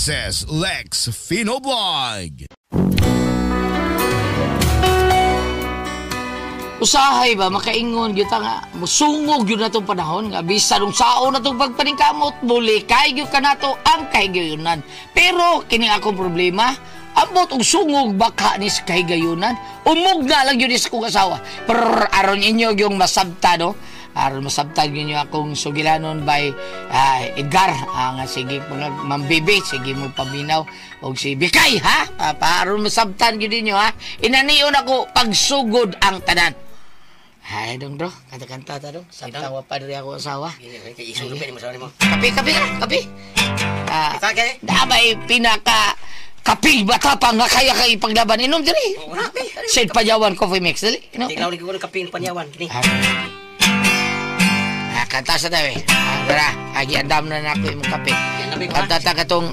This is Lex Fino Vlog. Usahay ba makaingon gyud ta nga musungog gyud natong panahon nga bisan unsaon natong pagpaningkamot mulikay gyud kanato ang kahigayunan. Pero kini akong problema, ambot og sungog baka ni sa kahigayunan, umugna lang gyud ni sa kong asawa. Pero aron inyo gyung masabta, no? Aron masabtan gyud ninyo akong sugilanon by Edgar, nga sige mga mambibi, sige mo paminaw og si Bikay, ha? Aron masabtan gyud ninyo, ha? Inanion ako pagsugod ang tanan. Hay dong bro, kanta-kanta ta dong. Samtang wa pa diri ako asawa. Kape, kape ka, kape. Damay pinaka kape matapang nga kaya kay ipaglaban. Inom diri. Sid Panyawan Coffee Mix dali. Inom. Tinglaw ni ko ng kape ng Panyawan. Kini. Kanta sa tayo eh. Tara, agiandam na nako imong kape. Kanta ta katong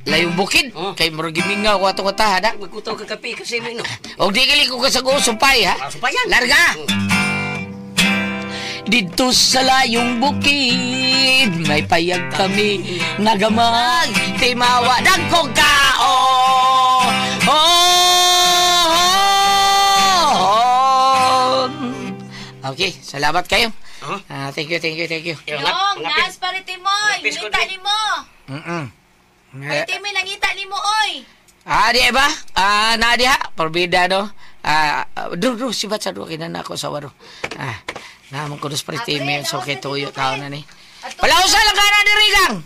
layong bukid. Oh. Kay murag gimingaw ko atong katahan, ha? Magkutaw ka kape kasi mo ino. Og di gali ko kasago supay, ha? Sumpayan. Larga! Dito sa layong bukid, may payag kami nagamag, timawa dagkong kao. Oh! Okay, salamat kayo. Huh? Thank you, thank you, thank you. Dong, naas paritimoy. Nangita ni mo. Paritimoy, nangita ni mo, oy. Di ba? Na diha. Porbida, no? Do, si Batsa, do, kinana ako sa waro. Naman ko dos paritimoy, so kay tuyo tao na ni. Palausa lang ka na, diri gang!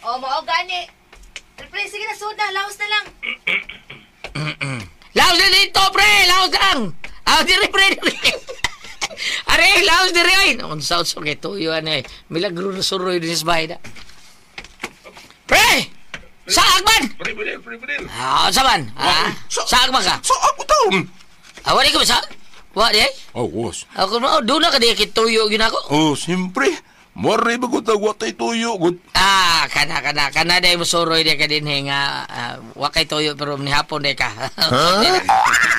O, mao gani. Pre, sige na, sud na. Laos na lang. Laos na dito, pre! Laos lang! Diri, pre, diri. Are, laos diri, oy! Unsa, unsa, kay tuyo, ano eh. Milagro na suroy din sa bahay na. Pre! Saag man! Pre, pre, pre, pre. Unsa man? Saag man ka? Saag ko taon? Wala ka ba saag? Wa, di ay? Oh, was. Ako na, doon na ka di kituyo yun ako. Oh, siyempre. Mari ba ko tagwa tayo tuyo? Good. Kana, kana, kana day mo suroy di ka din eh, nga, wa kay tuyo pero ni hapon di ka.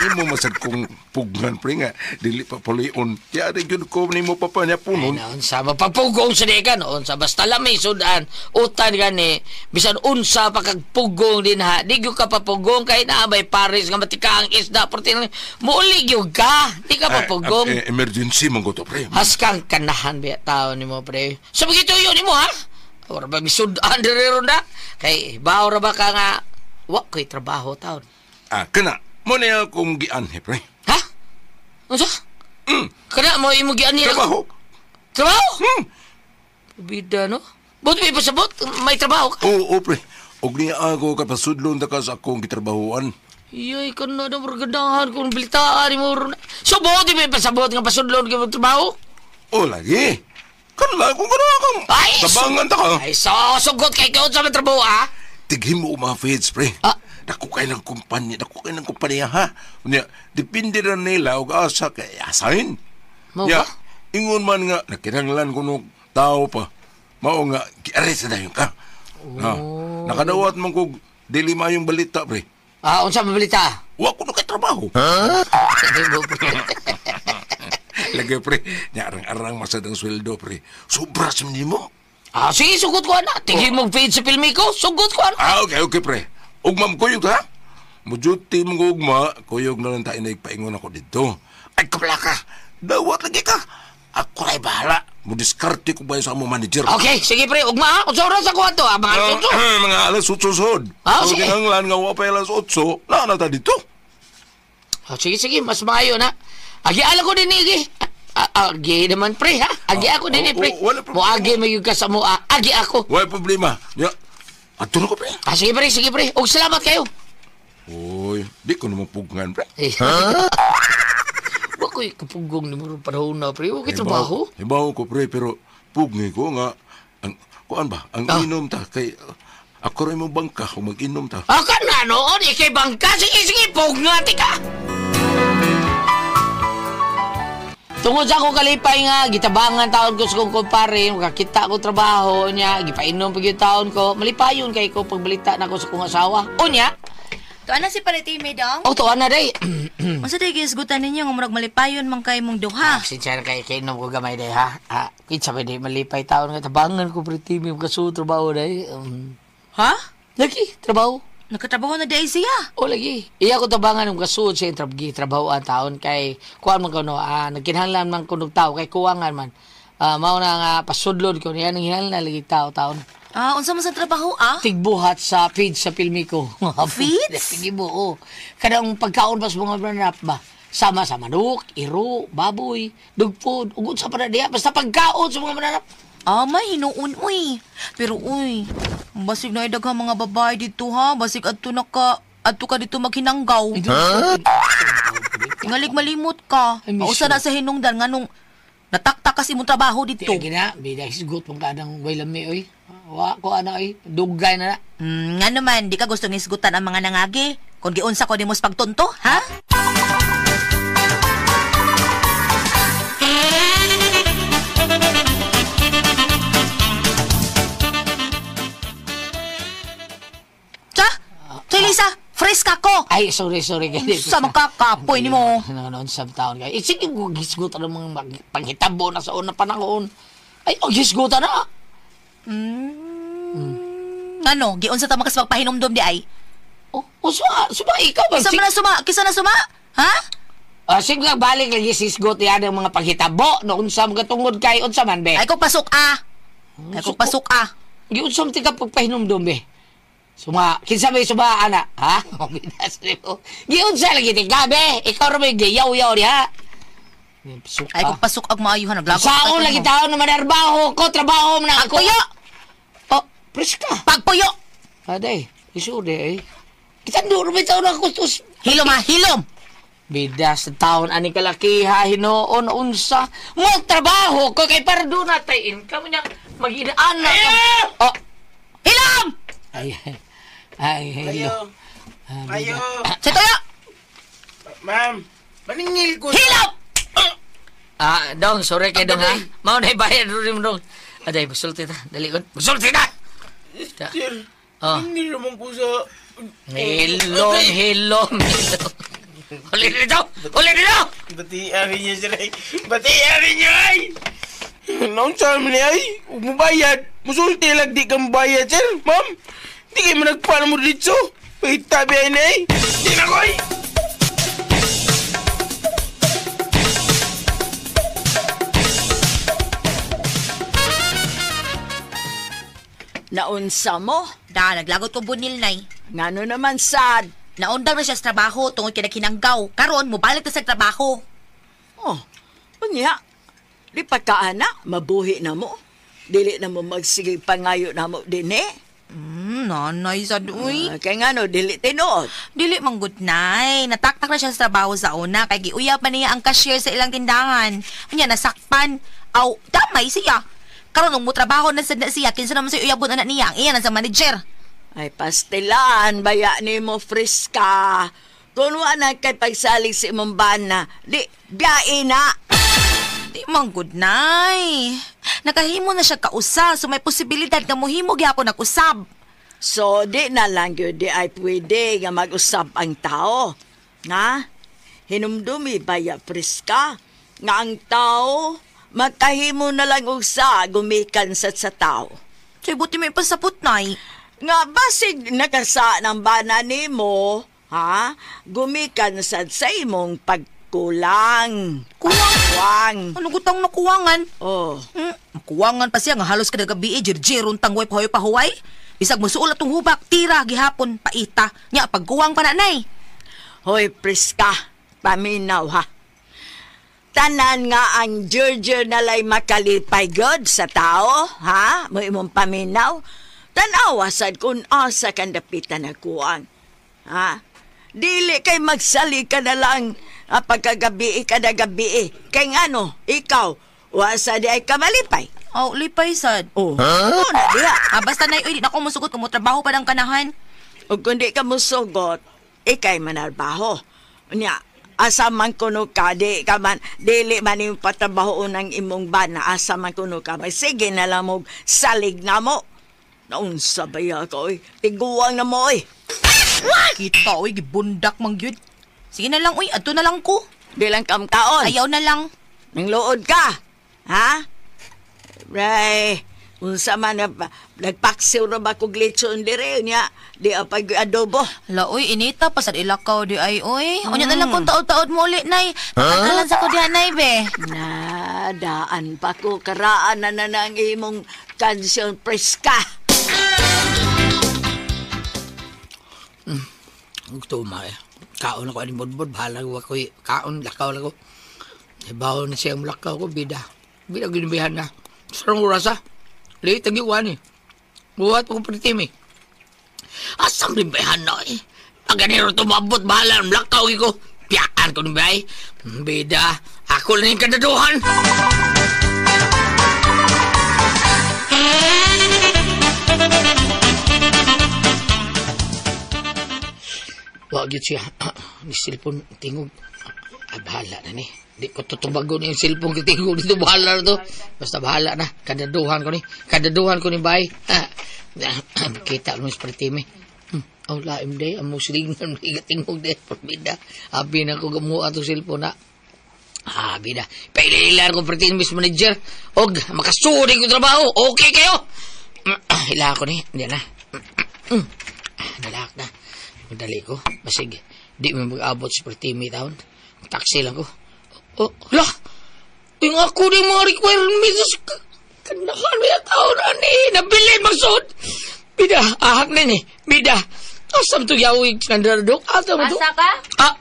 Imo masad kong pugnan, pre, nga. Dili pa pulion. Kaya di gyud ko nimo papa niya punon. Ay, naon sa mapapugong sa di ka, noon sa basta lamay sudan, utan gani, bisan unsa pa kag pugong din ha, di gyud ka papugong kay na may pares nga matika ang isda, porti muuli gyud ka, di ka papugong. Emergency man ko to, pre. Haskang kanahan biya tao nimo, pre. Sa so, tuyo nimo, ha? Ora ba misudan diri ron na? Kay bawo ra ba ka nga wa ko'y trabaho taon. Kana mo na akong gianhi, pre. Ha? Unsa? Kana mo imo gianhi? Trabaho. Trabaho? Bida, no? But may pasabot, may trabaho ka. Oo, pre. Og niya ako kapasudlon ta ka sa akong gitrabahoan. Iyoy, kana na morgandahan kung balitaan mo ron. So, buot may pasabot nga pasudlon ka trabaho? O, lagi. Kanla kung gano'n akong tabangan ta ka. Ay, so, sugot kay kaon sa mga trabaho, ha? Tighin mo mga feeds, pre. Dako kayo ng kumpanya, dako kayo ng kumpanya, ha? Unya, depende na nila og asa kay asahin. Mo ba? Ingon man nga, nakinanglan ko nung tao pa. Mao nga, giarrest na dayon ka. Oh. Nakadawat man kog dili maayong balita, pre. Unsa man balita? Wa ko na kay trabaho. Ha? Lagi, pre. Nyarang-arang masad ang sweldo, pre. Sobra sa nimo. Sige, sugot ko, ana. Tingin mong feed sa filmi ko, sugot ko, ana. Okay, okay, pre. Ugma mo kuyog, ha? Mujuti mong ugma, kuyog na lang tayo na igpaingon ako dito. Ay, kabla ka. Dawat lagi ka. Ako na'y bahala. Mudiskarte ko ba sa among manager? Okay, sige, pre. Ugma, ha? Unsa oras ako ato, ha? Mga alas 8. Mga alas 8, sod. Sige. Kinanglan nga wa pa alas 8, naa na ta dito. Sige, sige. Mas maayo na. Agi, ala ko din, igi. Agi naman, pre, ha? Agi ako din, pre. Mo agi, may ka sa mo. Agi ako. Wala problema. Ya. Ato na ko, pre. Sige, pre, sige, pre. Og salamat kayo. Uy, di ko naman pugngan, pre. Ha? Wa ko'y kapugong ni mo panahon na, pre. Wa ko'y trabaho. Hibaw ko, pre, pero pugngi ko nga. Ang, kuan ba? Ang inom ta, kay ako rin mong bangka kung mag-inom ta. Ka na, noon. Ikay bangka. Sige, sige, pugngan, ka. Tungod sa akong kalipay nga, gitabangan taon ko sa kong kumpare, makakita ko trabaho niya, gipainom pag yung taon ko, malipayon kay ko pagbalita na ko sa kong asawa. O niya? Tuan na si Paritime, dong? O, tuan na, day. Unsa day gisgutan ninyo nga murag malipayon man kay mong duha? Sinsya na kay kainom ko gamay, day, ha? Kinsa ba day malipay taon nga, tabangan ko Paritime, makasuod trabaho, day. Ha? Lagi, trabaho. Nakatrabaho na dahil siya. O lagi. Iya ko tabangan ng kasuod sa trabaho ang taon kay kuan man kuno, nagkinahanglan man kuno tao kay kuwangan man. Mao na nga pasudlod ko niya nang hinahanglan lagi tao taon. Unsa man sa trabaho ah? Tigbuhat sa feeds sa filmiko. Feeds? Tigibo, oh. Kanang pagkaon pas mga mananap ba? Sama sa manok, iro, baboy, dugpod, ugod sa panadiya. Basta pagkaon sa mga mananap. May hinuon, uy. Pero uy, basig na daghang mga babae dito ha. Basig adto na ka, adto ka dito maghinanggaw. Huh? Tingalig malimot ka. Ay, miss Mausa na sa hinungdan nganong nataktak kasi imong trabaho dito. Di gina, bida hisgot mong kadang way lami oy. Wa ko ana oy, dugay na na. Nga naman, di ka gusto ngisgutan ang mga nangagi. Kung giunsa ko nimo sa pagtunto, ha? Cha? Cha, Lisa, fresh ka ko. Ay, sorry. Sa makakapoy ni mo. Noon sa taon kay. Sige, gisgutan ng mga panghitabo na sa unang panahon. Ay, oh, gisgutan na. Ano, giunsa ta makas magpahinumdum di ay? Oh, suma ikaw ba? Sa man na suma, kisa na suma? Ha? Sige lang, balik lagi sisgot yan ang mga panghitabo. Noon sa mga tungod kay, unsa man be? Ay ko pasok ah. Ay ko pasok ah. Giunsa man tika pagpahinumdum be? Suma, kinsa may suma ana, ha? Giunsa lagi tika be? Ikaw ra may giyaw-yaw diha. Ay ko pasok ag maayuhan naglagot. Saon lagi taon na manarbaho ko, trabaho man ako. Pagpuyo. Oh, preska. Pagpuyo. Aday, isude eh. Kitando ra may taon ako tus. Hilom ha, hilom. Bida sa taon ani kalakiha hinuon unsa mo trabaho ko kay para doon na tay income niya mag-inaan na. Oh, Hilom. Ay, ay, hello. Ayo. Sa tuyo. Ma'am, maningil ko. Hilom. Dong, sorry kay dong ha. Mao na bayad rin mo dong. Aday, musulti ta. Dali kon. Musulti ta. Sir, Oh. maningil naman ko sa... Hilom, hilom. Uli dito! Uli dito! Batian niyo, sir. Batian niyo, ay! Noon sa amin, ay, mubayad. Musulti lang di ka mubayad, sir. Ma'am, di kayo managpala mo dito. Pahitabi ay na, ay. Di na ko, ay! Naunsa mo? Da, naglagot ko bunil, nay. Ngano naman sad? Naundang na siya sa trabaho tungod kay naghinanggaw. Karon mobalik na sa trabaho. Oh, unya. Di pa ka, ana, mabuhi na mo. Dili na mo magsige pangayo na mo din eh. Nanay sad uy. Kay ngano, dili tinuod. Dili man good nay. Nataktak na siya sa trabaho sa una kay giuyab man niya ang cashier sa ilang tindahan. Unya nasakpan. Aw, damay siya. Karon nung motrabaho na sad na siya, kinsa naman siya uyabon anak niya, ang iya na sa manager. Ay, pastilan, baya ni mo friska. Kung wa na kay pagsalig sa imong bana, di, biyae na. Di man good nay. Nakahimo na siya kausa, so may posibilidad nga mohimo gyapon nag-usab. So, di na lang yun, di ay pwede nga mag-usab ang tao. Ha? Hinumdumi baya friska, nga ang tao, makahimo na lang usa gumikan sa tao. So, buti may pasapot, nay. Nga basig nakasa ng bana nimo, ha? Gumikan sad sa imong pagkulang. Kuwang? Kuwang. Ano gutang nakuwangan? Oh. Kuwangan pa siya nga halos kada gabi jirjiron tangway pahuway pahuway. Bisag mosuol atong hubak, tira gihapon paita. Nya pagkuwang pa na nay. Hoy, Priska, paminaw ha. Tanan nga ang jirjir nalay makalipay god sa tao, ha? Mo imong paminaw. Tanawa sad kung asa kan dapitan na kuwang. Ha? Dili kay magsali ka na lang pagkagabi kada gabi. Kay ngano, ikaw, wa sa di ay kamalipay. Oh, lipay sad. Oh, huh? Oh, na diha. Basta nay, uy, di na ako musugot kung motrabaho pa ng kanahan. O kung di ka musugot, ikay manarbaho. Unya, asa man kuno ka, di ka man, dili man yung patrabaho ng imong bana, asa man kuno ka, may sige na lang mo, salig na mo. Naunsa ba ya ka, oy? Tiguang na mo, oy. Kita, oy, gibundak man gyud. Sige na lang, oy, adto na lang ko. Di lang kamkaon. Ayaw na lang. Nang luod ka, ha? Bray, Unsa man na nagpaksiw ra ba kog lechon dire nya di pag adobo. Hala, uy, inita pa sa ilakaw di ay, uy. Unya na lang kung taod-taod mo ulit, nay. Pagkakalan sa ko diha, nay, be. Na daan pa ko karaan na na ang imong kansyon preska. Gusto ma eh. Kaon ako ani budbud, bahala ko ako kaon lakaw lang ko. Ibaw na siyang lakaw ko bida. Bida ginibihan na. Sarang oras ah. Late ang iwan eh. Buhat ko pritimi. Asam rin bayan na eh. Pag ganero tumabot, bahala ang lakaw ko. Piyaan ko ni bay. Bida, ako lang yung kadaduhan. Wa gyud siya. Ni cellphone tingog. Ah, bahala na ni. Di ko tutubagon yung cellphone kay tingog dito. Bahala na to. Basta bahala na. Kadaduhan ko ni. Kadaduhan ko ni bay. Kita mo sa partime. Oh, laim day. Ang muslingan mo tingog day. Parbida. Abi na ko gamuha itong cellphone na. Ah, bida. Pailailan ko partime Miss Manager. Og, makasuri ko trabaho. Okay kayo. Hila ko ni. Hindi na. Nalak na. Madali ko. Basig, di mo mag-abot sa partime taon. Taxi lang ko. Oh, hala! Yung ako ni mga requirements. Kandahan mo yung taon na ni. Nabilin magsud. Bida, ahak na ni. Bida. Asam to yawig nandardok. Asa mo to? Asa ka? Ah,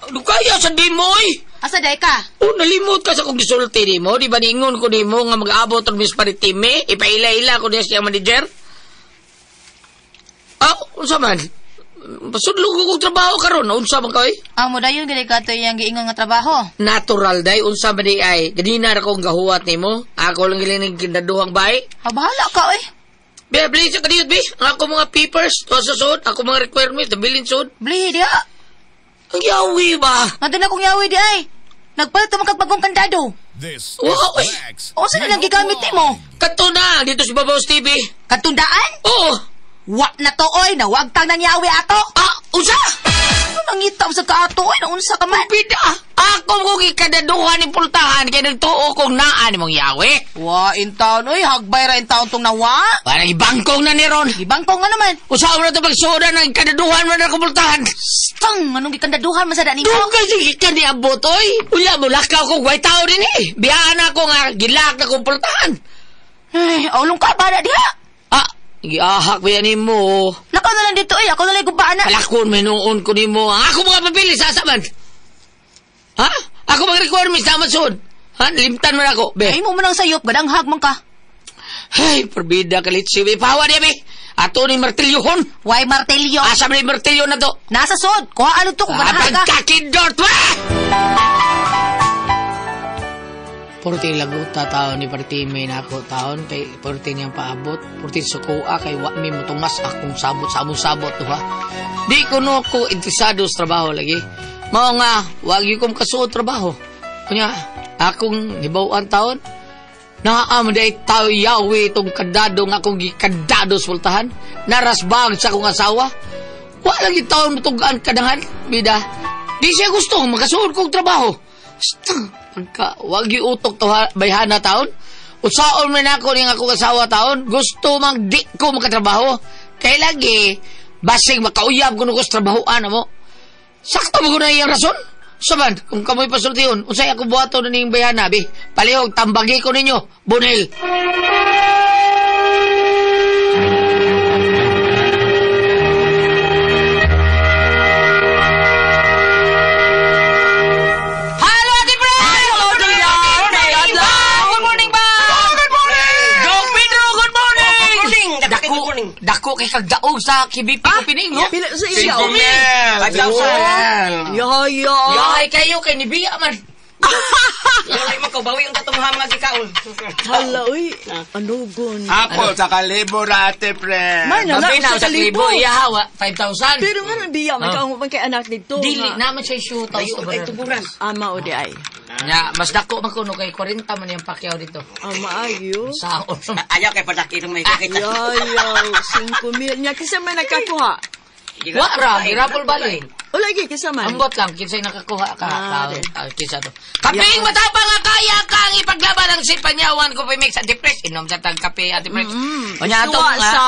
ano kaya sa di mo eh? Asa day ka? Oh, nalimot ka sa kong gisulti ni mo. Di ba ningon ko ni mo nga mag-abot ang Miss Paritime? Ipaila-ila ko niya siya manager. Ah, unsa man? Pasudlo ko kong trabaho karon. Unsa man ka eh? Ang mo dayon gali ka to iyang giingon nga trabaho. Natural day, unsa man di ay. Ganina ra kong gahuwat nimo. Ako lang giling kinaduhang bahay. Ah, bahala ka oy. Be, please, ka diyot, be. Ang ako mga papers, tuwa sa sud, ako mga requirements, nabilin sud. Blihi diha. Ang yawi ba? Nandun akong yawi di ay. Nagpalit man kag bagong kandado. This is Wow, eh. Lex. O sa lang gigamit nimo? Kato na, dito si Babaw TV. Katundaan? Oo. Wa na to oy, nawagtang nang yawi ato. Ah, unsa? Ano nangita sa kaato oy, naunsa ka man? Bida, ako kong ikadaduhan ni pultahan kay nagtuo kong naa ni mong yawi. Wa in town oy, hagbay ra in town tong nawa. Parang ibangkong na ni Ron. Gibangkong nga naman. Usaw na ito pagsuda ng ikadaduhan mo na kumultahan. Stang, anong gikandaduhan man sa nimo? Doon kasi ka ni abot, oy. Wala mo, lakaw kong way tao din eh. Biyaan ako nga, gilak na kumpultahan. Ay, aulong ka ba na diha? Ah, giahak ba yan mo? Lakaw na lang dito oy, ako na lang gubaan na. Palakon, may noon ko nimo. Ang ako mga papili, sasaman. Ha? Ako mga requirements, naman sud. Ha? Limtan mo na ako, be. Ay mo man ang sayop, gadanghag man ka. Ay, perbida kalitsi. Be, pawa niya, be. Ato ni martilyohon. Why martilyo? Asa man ni martilyo na to? Nasa sud, kuha ano to kung Ah, ganahan ka. pagkakindort, wa! Porti laguta taon ni Partime na ako taon kay porti niyang paabot, porti sukua kay wa mi motungas akong sabot sabot sabot to ha. Di ko no ko interesado sa trabaho lagi. Mao nga wag gyud ko makasuod trabaho. Kunya akong hibaw-an taon naa man day tao yawi itong kadado nga akong gikadado sa pultahan. Narasbag sa akong asawa. Wa lagi taon mutugaan kadangan, bida. Di siya gusto makasuod kong trabaho. Pagka, wag utok to bayhana taon. Usaon man ako ning akong asawa taon. Gusto mang di ko makatrabaho. Kay lagi, basig makauyab ko nung trabahoan mo. Sakto mo ko na iyang rason. Saban, kung kamoy pasultihon, unsay ako buhaton na ning bayhana, bi. Palihog, tambagi ko ninyo, Bunil. Hello, Ate Fred! Good morning, ba? Good morning! Dok Pedro, good morning! Good morning! Dako, Good morning! dako kay kagdaog sa KBP ko pining, no? Pila sa iyo? 5,000. Yo yo. Yahay kayo kay ni Bia man. Wala man ko bawi ang katong mga gikaon. Hala oy, anugon. Ako, sa kalibo na, Ate Fred. Man, na Mabinaw sa sa kalibo. libo, iyahawa, 5,000. Pero nga nang biya, may Ah. kaungo man kay anak dito. Dili nga. naman siya shoot Ayo kay tuburan. Ama o di ay. Nya, mas dako man kuno kay 40 man yung Pacquiao dito. Ama ayo. Saon. Ayaw kay padaki ng may kakita. Yo yo, 5,000 nya kasi may nakakuha. Wa ra, girapol bali. O lagi, kinsa man. Ambot lang, kinsay nakakuha ka. Ah, Kinsa to. Kaping matapang nga kaya kang ipaglaban ang Panyawan Coffee Mix, Ate Pres. Inom sa tag kape, Ate Pres. Unya ato Suwa nga. sa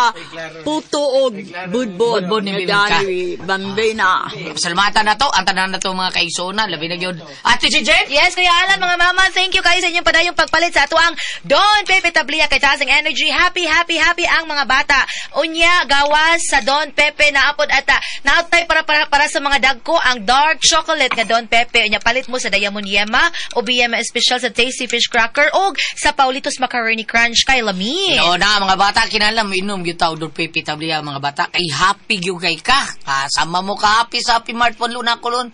puto og budbod. Budbod ni Bibingka. Dali, Bambina. Salamatan na to, ang tanan na to mga kaigsoona, labi na gyud. Ate si Jen? Yes, Kuya Alan, mga mama, thank you kayo sa inyong padayong pagpalit sa atuang Don Pepe Tablia kay taas ang energy. Happy, happy, happy ang mga bata. Unya, gawas sa Don Pepe naapod at naatay para sa mga dagko ang dark chocolate nga Don Pepe. Unya, palit mo sa Diamond Yema o BM Special sa Tasty Fish Cracker og sa Paulitos Macaroni Crunch kay Lami. Oo na, mga bata, kinahanglan mo inom gyud tao Don Pepe Tablia, mga bata. Kay happy gyud kay ka. Kasama mo ka happy sa Happy Mart Luna Colon.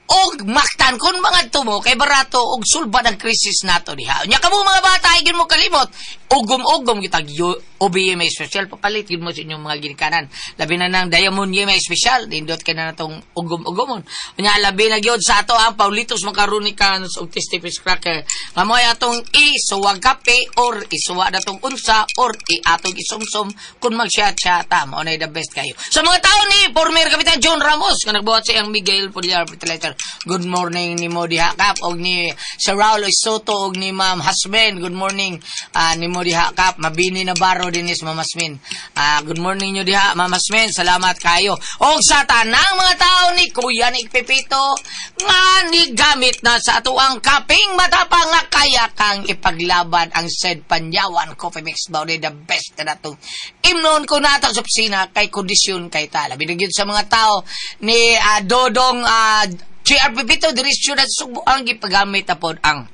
Og maktan kun mga tumo kay barato og sulbad ang krisis nato diha. Unya kamo mga bata ay gyud mo kalimot. Ugom-ugom kitag OBMA special papalit gyud mo sa inyong mga ginikanan. Labi na nang Diamond Yema special nindot kay na natong ugom-ugomon. Unya labi na gyud sa ato ang Paulitos Macaroni Cans og Tasty Fish Cracker. Nga mo'y atong isuwag kape or isuwa natong unsa or iatong isumsum kung magsiya-siya ta. Mao na the best kayo. Sa mga tao ni former Kapitan John Ramos nga nagbuhat sa iyang Miguel Pulyar Fertilizer. Good morning ni mo diha kap og ni Sir Raul Soto og ni Ma'am Hasben. Good morning ni mo diha kap. Mabini na baro dinis Ma'am Hasmin. Good morning nyo diha Ma'am Hasmin. Salamat kayo. Og sa tanang mga tao ni Kuya ni Pepito nga ni gamit na sa atuang kaping matapang nga kaya kang ipaglaban ang said Panyawan Coffee Mix ba the best na natong imnon ko nato sa opisina kay kondisyon kay tala. Binigyan sa mga tao ni Dodong GR Pepito diretso na sa Sugbo ang gipagamit na pod ang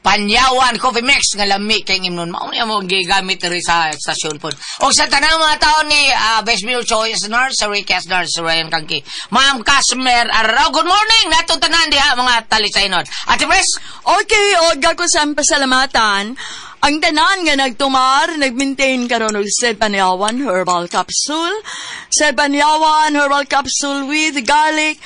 Panyawan Coffee Mix nga lami kay imnon. Mao niya mo gigamit diri sa stasyon pod. Og sa tanang mga tao ni Best Meal Choice Nurse, Sir Rick Nurse, Sir Ryan Kangki, Ma'am Casmer Arao, good morning natong tanan diha mga talisaynon. Ate Pres, Okay, og ako sa pasalamatan. Ang tanan nga nagtumar, nagmaintain karon og Panyawan Herbal Capsule. Panyawan Herbal Capsule with garlic,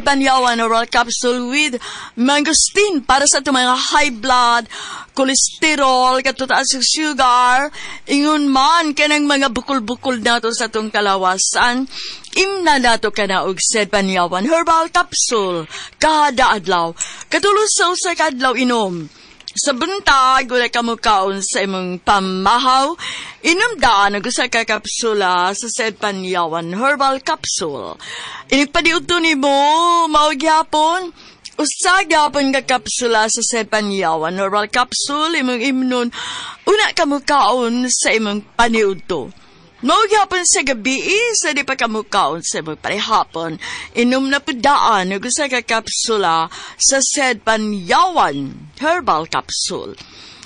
Panyawan Herbal Capsule with mangosteen para sa itong mga high blood, cholesterol, katutaas sa sugar, ingon man kanang mga bukol-bukol nato sa itong kalawasan. Imna nato kana og Panyawan Herbal Capsule kada adlaw. Katulos sa usa ka adlaw inom. Sa buntag, wala ka mukaon sa imong pamahaw, inom daan ang usa ka kapsula sa said Panyawan Herbal Capsule. Inigpadiuto nimo, mao gyapon, usa gyapon ka kapsula sa said Panyawan Herbal Capsule, imong imnon, una ka mukaon sa imong paniudto. Mao gyapon sa gabi, sa di pa ka mukaon sa imong parehapon, inom na pudaan og usa ka kapsula sa said Panyawan Herbal Capsule.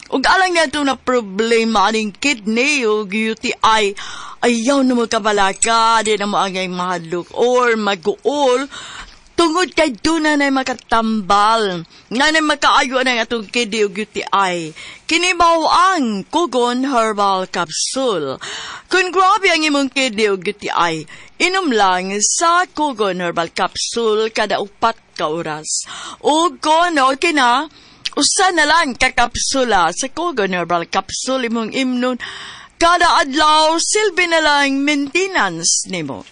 Ug alang nato na problema aning kidney ug UTI, ayaw na mo kabalaka, di na mo angay mahadlok or maguol, tungod kay doon na makatambal, nga na makaayo na atong kidney ug UTI. Kini mao ang Kugon Herbal Capsule. Kung grabe ang imong kidney ug UTI, inom lang sa Kugon Herbal Capsule kada 4 ka oras. Ug kon okay na, usa na lang ka kapsula sa Kugon Herbal Capsule imong imnon kada adlaw, silbi na lang maintenance nimo.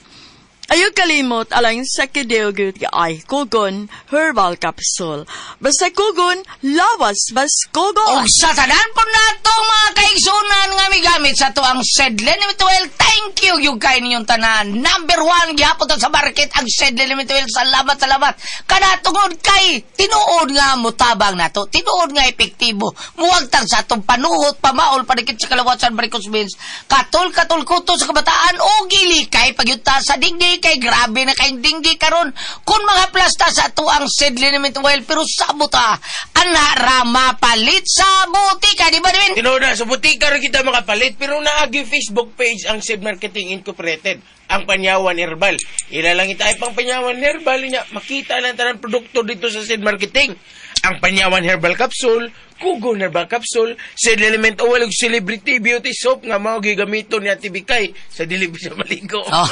Ayaw kalimot alang sa kidney ug UTI, Kugon Herbal Capsule. Basta Kugon, lawas bas Kugon. Og sa tanan po nato mga kaigsunan nga migamit sa to ang Sedlen Limit Oil, thank you yung kay ninyong tanan. Number 1 gihapon to sa market ang Sedlen Limit Oil. Salamat, salamat. Kada tungod kay tinuod nga mutabang nato, tinuod nga epektibo. Muwagtang sa atong panuhot, pamaol, panikit sa kalawasan, varicose veins, katol-katol kuto sa kabataan, o gili kay pagyuta sa digdi kay grabe na kay dinggi karon kun mga plasta sa ato ang Sedlen Limit Oil, pero sabot ha, ana rama palit sa butika, di ba Dwin? Tinuod na, sa butika rin kita makapalit, pero naagi Facebook page ang Seed Marketing Incorporated, ang Panyawan Herbal. Ilalang ita ay pang Panyawan Herbal niya, makita lang tanang produkto dito sa Seed Marketing. Ang Panyawan Herbal Capsule, Kugon Herbal Capsule, Seed Element Oil ug Celebrity Beauty Soap nga mao gigamiton ni Ate Bikay sa dili sa maligo. Oh.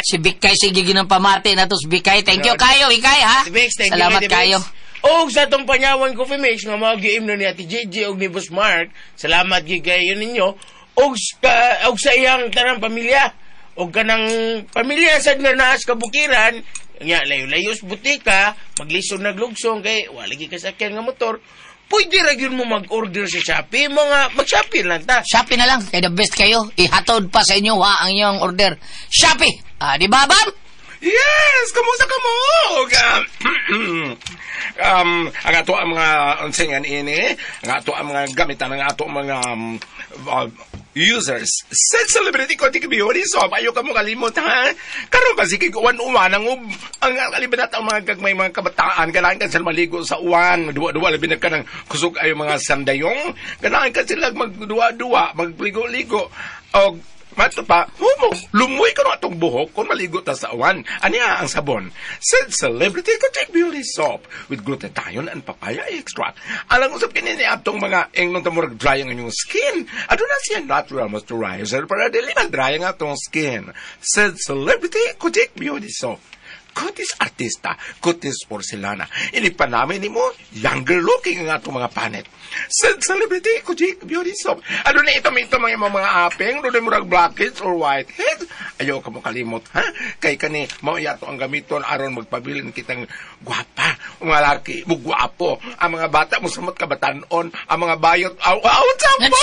Si Bikay sige ginang pamati na to si Bikay. Thank you kayo, Bikay ha. Ate Bix, thank you, Salamat Ate Bix. kayo. Og sa atong Panyawan Coffee Mix nga mao giimno ni Ate JJ og ni Boss Mark, salamat gid kayo ninyo og sa iyang tanang pamilya. O kanang pamilya sad nga naas kabukiran, nya layo-layo sa butika, maglisod naglugsong kay wala lagi kasakyan nga motor. Pwede ra gyud mo mag-order sa Shopee, mga mag-Shopee lang ta. Shopee na lang, kay the best kayo. Ihatod pa sa inyo ha ang inyong order. Shopee! Ah, di ba, Bam? Yes! Kamusta ka mo? Ang ato ang mga unsingan ini, ang ato ang mga gamitan, ang ato ang mga users. Sa celebrity ko, ti beauty soap, ayaw ka mo kalimot, ha? Karon ba, sige, uwan-uwan, ang kalibanat ang mga gagmay mga kabataan, ganahan ka sila maligo sa uwan, duwa-duwa, labi na ka ng kusog ayo mga sandayong, ganahan ka sila magduwa-duwa, magligo-ligo, o mato pa, humo, lumoy ka na atong buhok kung maligo ta sa uwan. Aniya ang sabon? Said Celebrity Kotek Beauty Soap with glutathione and papaya extract. Alang usap kini ni atong mga engnong tamurag dry ang inyong skin. Aduna siya natural moisturizer para dili man dry ang atong skin. Said Celebrity Kotek Beauty Soap. Kutis artista, kutis porcelana. Ini pa namin ni mo, younger looking ang atong mga panet. Sa celebrity, kutik, beauty soap. Ano na ito, ito mga imong mga apeng, doon murag blackheads or whiteheads. Ayaw ka mo kalimot, ha? Kay kani, mao ato ang gamiton aron magpabilin kitang gwapa. Ang mga laki, mo gwapo. Ang mga bata, mo sumot kabatanon. Ang mga bayot, aw, aw, sampo!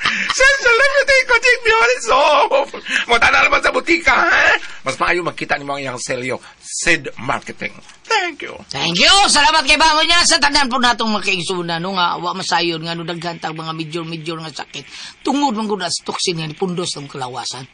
Sa celebrity, kutik, beauty soap. Mata na naman sa butika, ha? Mas maayo magkita ni mga iyang selyo. Sid Marketing. Thank you. Thank you. Salamat kay Bango niya sa tanan po natong makaigsunan no nga wa masayon nga no daghan tag mga medyo nga sakit. Tungod man gud sa toxin nga nipundos sa kalawasan.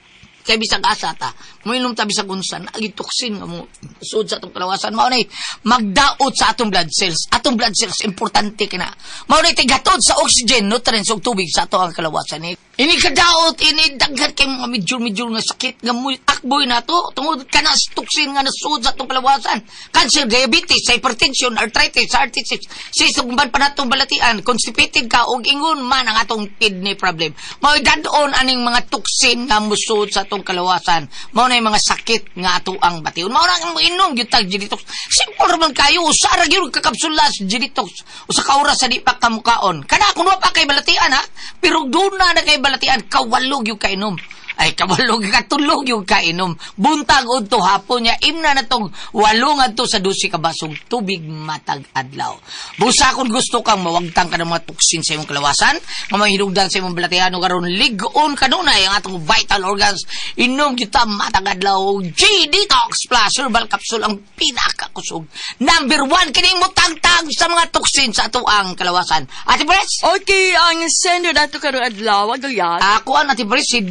Kay bisag asa ta, moinom ta bisag unsa, naagi toxin nga mo sud sa atong kalawasan. Mao nay magdaot sa atong blood cells. Atong blood cells importante kina. Mao nay tigatod sa oxygen, nutrients ug tubig sa ato ang kalawasan. Ini kadaot ini daghan kay mga medyo nga sakit nga mo takboy nato tungod kana sa toxin nga nasud sa atong kalawasan. Cancer, diabetes, hypertension, arthritis, heart disease, sisugban pa natong balatian, constipated ka og ingon man ang atong kidney problem. Mao dadon aning mga toxin nga musud sa atong kalawasan. Mao na yung mga sakit nga ato ang bation. Mao na ang inom gyud tag G-Detox. Simple ra man kayo, usa ra gyud ka kapsula sa G-Detox. Usa ka oras sa di pa kamukaon. Kana kun wa pa kay balatian ha, pero duna na kay balatian, kawalo gyud kainom. Ay, kawalo katulog yung kainom. Buntag udto hapon niya, imna na tong 8 ngadto sa 12 ka basong tubig matag adlaw. Busa kung gusto kang mawagtang ka ng mga toxin sa imong kalawasan, nga mahinugdan sa imong balatian, karon lig-on kanunay ang atong vital organs, inom kita matag adlaw. G-Detox Plus Herbal Capsule ang pinakakusog. Number 1 kining mutagtag sa mga toxin sa atoang kalawasan. Ate Pres? Okay, ang sender nato karong adlaw, Gulyat. Ako ang Ate Pres, si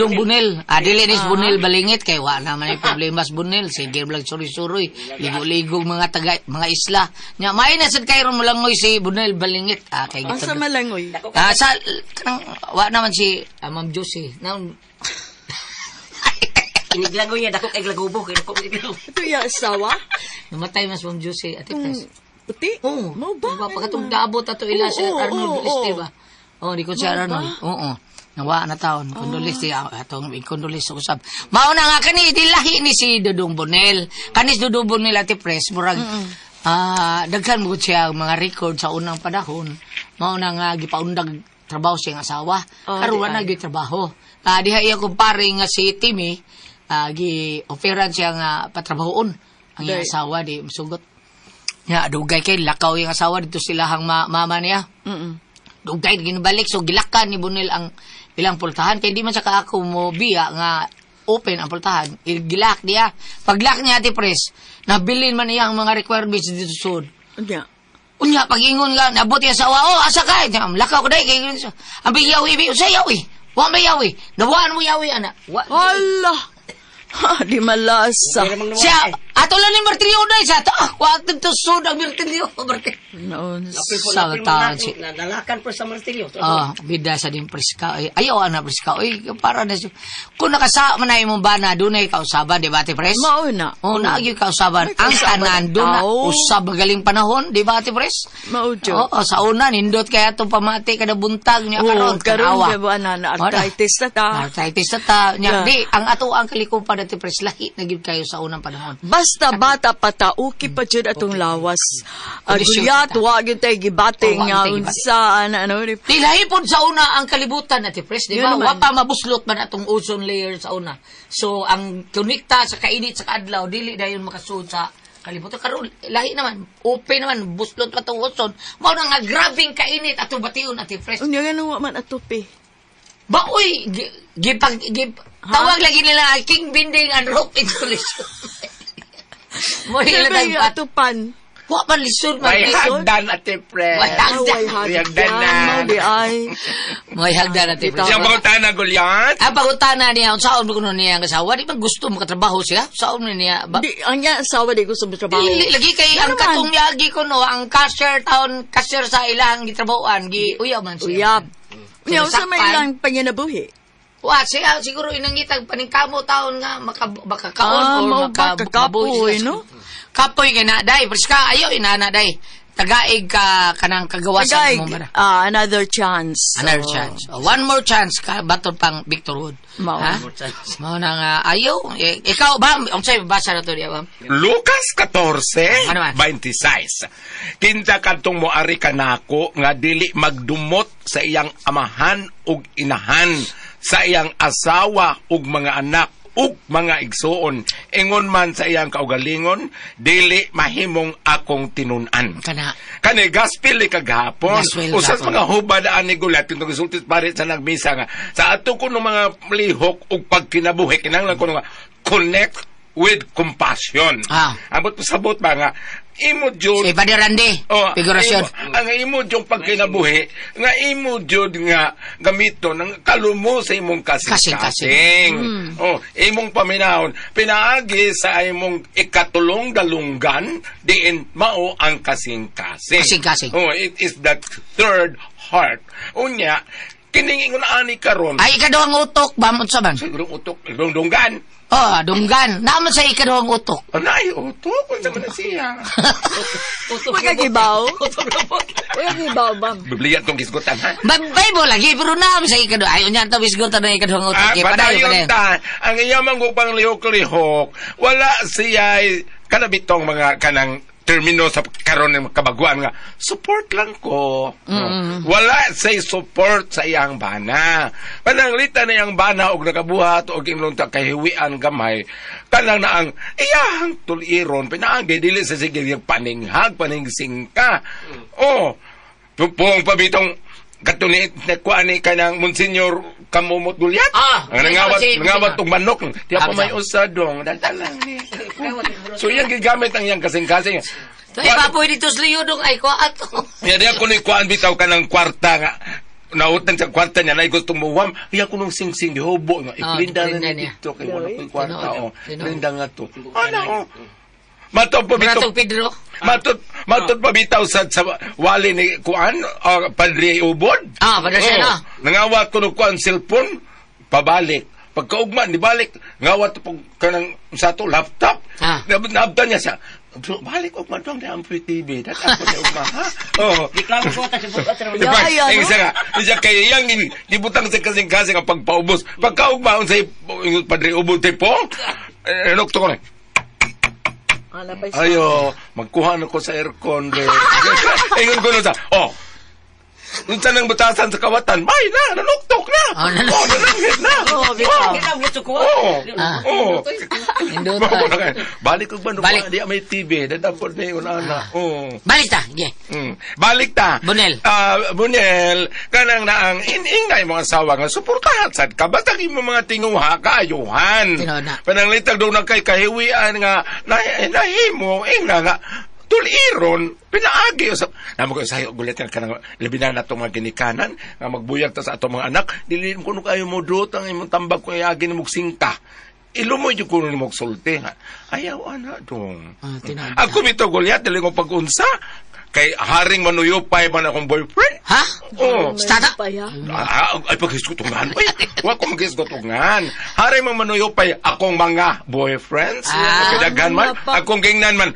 Dudong Bunel. Dili ni Bunel balingit kay wa na man ay problema sa Bunel. Sige lang suri-suroy, ligo-ligo mga taga mga isla. Nya may na sad kay ron molangoy si Bunel balingit. Kay Asa malangoy? Sa kanang wa naman si Ma'am Josie. Naon Iniglangoy niya dako kay glagubo kay dako kay glagubo. Ito iya asawa? Namatay mas Ma'am Josie, Ate Pres. Puti? Oo. Mao ba? Diba, pagkatong daabot ato ila si Arnold Liste ba? Oh, di ko si Arnold. Oo. Nawa na taon. Kondolis di atong kondolis sa usab. Mao na nga kani dilahi ni si Dudong Bonel. Kani si Dudong Bonel Ate Pres murag daghan mo siya mga record sa unang panahon. Mao na nga gipaundag trabaho siyang asawa. Karon wala na gyud trabaho. Diha iya kumpare nga si Timmy gi offeran siya nga patrabahoon ang iyang asawa di masugot. Ya dugay kay lakaw yung asawa dito sila hang mama niya. Dugay ginbalik so gilakan ni Bonel ang ilang pultahan kay di man sa kaako mo biya nga open ang pultahan gilak niya. Paglak niya Ate Pres, nabilin man niya ang mga requirements dito sud. Unya. Unya pag-ingon nga nabot niya sa asawa, oh asa ka? Lakaw ko dai kay ang biyawi bi usa yawi. Wa may yawi. Nawaan mo yawi ana. Wa. Hala. Ha, di malasa. Siya ato lang ni martilyo dai sa to. Wa to sud ang martilyo. Noon. Sa taon si Nalakan po sa martilyo. Bida sa din preska. Ay, ayaw ana preska. Oy, para na siya. Kung nakasama na imong bana, dunay kausaban, di ba, Ate Pres? Mao na. Oo, naagyo kausaban. Ang tanan, doon na usab magaling panahon, di ba, Ate Pres? Mao jud. Oo, sa una, nindot kaya itong pamati kada buntag niya Oo, karon. karon tanawa. kay ba na arthritis na ta. Arthritis na ta. Nya, Yeah. di, ang ato ang kalikupan, Ate Pres, lahi na gyud kayo sa unang panahon. Basta bata pa ta, okay pa jud atong lawas. Kondisyon. Gulyat, Goliath, wa gyud tay gibating Oh, wa nga gyud tay gibati. unsa ana ano ni. Tilahi pod sa una ang kalibutan, Ate Pres, di Yun ba? naman. Wa pa mabuslot man atong ozone layer sa una. So, ang konekta sa kainit sa kaadlaw, dili dayon makasud sa kalibutan. Karon lahi naman, open naman, buslot pa tong ozone. Mao na nga grabing kainit atong bation, Ate Pres. Unya nga wa man atupi. Ba, uy, gipag, tawag lagi nila ang king binding and rope installation. Mo ila Siyempre, tagpat. atupan. Wa man lisod man May lisod. hagdan, Ate Pres. May hagdan. Away May hagdan na. Mao di ay. May hagdan, Ate Pres. Siyang pangutana, Goliath. Ang pangutana niya, unsaon mo kuno niya ang asawa, di ba gusto makatrabaho siya? Saon mo niya ba? Di ang niya asawa di gusto mo trabaho. Dili lagi kay ang Ano man? katong yagi ko no, ang cashier taon, cashier sa ilang gitrabahoan, gi uyaw man siya. Uyab. Unya unsa may Sinasakpan. ilang panginabuhi? Wa siya siguro inangitag paningkamo taon nga maka, makakaon Ah, or mao maka, ba, kakapoy, mabuhi siya. no? Kapoy kay na day, preska ayo inana day. Tagaig ka kanang kagawasan Tagay, mo man. ah, another chance. Another Oh. chance. Oh, one more chance ka baton pang Victor Wood. Mao. Ha? Mao na nga ayo. Eh, ikaw ba unsay basa na to diya ba? Lucas 14, Ano man? 26. Kinsa kadtong moari kanako nga dili magdumot sa iyang amahan ug inahan, sa iyang asawa ug mga anak ug mga igsuon, ingon man sa iyang kaugalingon, dili mahimong akong tinun-an. Kana. Kani gospel ni kagahapon. Gospel Usas gahapon. mga hubad ani gulat itong gisulti pare sa nagmisa nga sa ato kuno mga lihok ug pagkinabuhi kinahanglan kuno nga connect with compassion. Ah. Ambot pasabot ba nga imo jud Si Padre Randy, Oh, figurasyon. ang imo jud pagkinabuhi nga imo jud nga gamito ng kalumo sa imong kasing-kasing. Oh, imong paminahon pinaagi sa imong ikatulong galunggan diin mao ang kasing-kasing. Kasing-kasing. Oh, it is the third heart. Unya kining ingon ani karon. Ay ikaduhang utok ba unsa man? Siguro utok dungdunggan. Oh, dunggan. Naman sa ikaduhang utok. Anay utok unsa man na siya. Wala gibaw. Wala gibaw ba? Biblia tong gisgutan ha. Bible lagi pero naman sa ikaduhang. Ay unya to wisgutan na ikaduhang utok. Ah, Okay, padayon, padayon padayon. ta. Ang iyamang upang lihok-lihok, wala siya kanabitong mga kanang termino sa karon ng kabaguan nga support lang ko. Wala say support sa iyang bana. Pananglita na iyang bana og nakabuhat og imong ta kahiwian gamay kanang na ang iyang tuliron pinaagi dili sa sige yung paninghag paningsingka. Oh, pupong pabitong katuni nakuha ni kanang Monsignor Kamumot Gulyat. Ah, ang nangawat nangawat si- og manok. Tiya pa Ah, may usa dong. Dala lang ni. So iyang gigamit ang iyang kasing-kasing. So, ipapoy dito sa liyudong ay ko ato. Ya diya kuno kuan bitaw kanang kwarta nga nautang sa kwarta niya na gustong muwam iya kunong sing-sing gihubo nga Ah, iplinda na iplinda niya niya. dito kay wala ko'y kwarta Tinuod, oh tinuod. linda nga to ana oh matod pa bitaw Bratong Pedro. matod pa bitaw sa wali ni kuan Padre Ubod. Ah, Padre Sena. Oh, nangawat ko og kuan cellphone pabalik. Pagkaugma ni balik ngawat po kanang sa to laptop. Ah. Naabtan niya siya. Balik ugma dong di ang free TV. Dat ako ni ugma ha. Oh. Reklamo ko ata sa bukat. Diba? Yeah, Ang no? isa nga, isa kay iyang gibutang sa kasing-kasing ang pagpaubos. Pagkaugma unsay Padre Ubod tipo, eh, nukto ko na. Ala pa Ayo, magkuha na ko sa aircon. Re. Ingon ko nun sa, oh, unsa nang butasan sa kawatan, may na, nanuktok na. Oh, nanuktok. Oh, nananghit na. Oh, bitaw. Oh, Ah. oh. Indutan. Mao na kayo. Balik og ba, Balik. di may TV, dadapod na yun, ana. Oh. Balik ta. Yeah. Balik ta. Bunel. Ah, Bunel, kanang naang ingay mga asawa nga suportahan sad ka basta imo mga tinguha kaayuhan. Tinuod na. Pananglitag daw na kay kahiwian nga nahimo ingna nga tuliron pinaagi usab namo ko sayo gulit nga kanang labi na natong mga ginikanan nga magbuyag ta sa atong mga anak dili kuno kayo mo duot ang imong tambag ko iagi nimo singka ilumoy jud kuno nimo sulti nga ayaw ana dong. Ah, tinuod na. Ako bitaw Goliath dili ko pag-unsa kay haring manuyupay man akong boyfriend. Ha? Oh. Stata? Pa ya. Ah, ay paghisgutungan. Ay, wa ko maghisgutungan. Haring mga manuyupay akong mga boyfriends. Ah. Kay daghan man, Ano pa? akong gingnan man.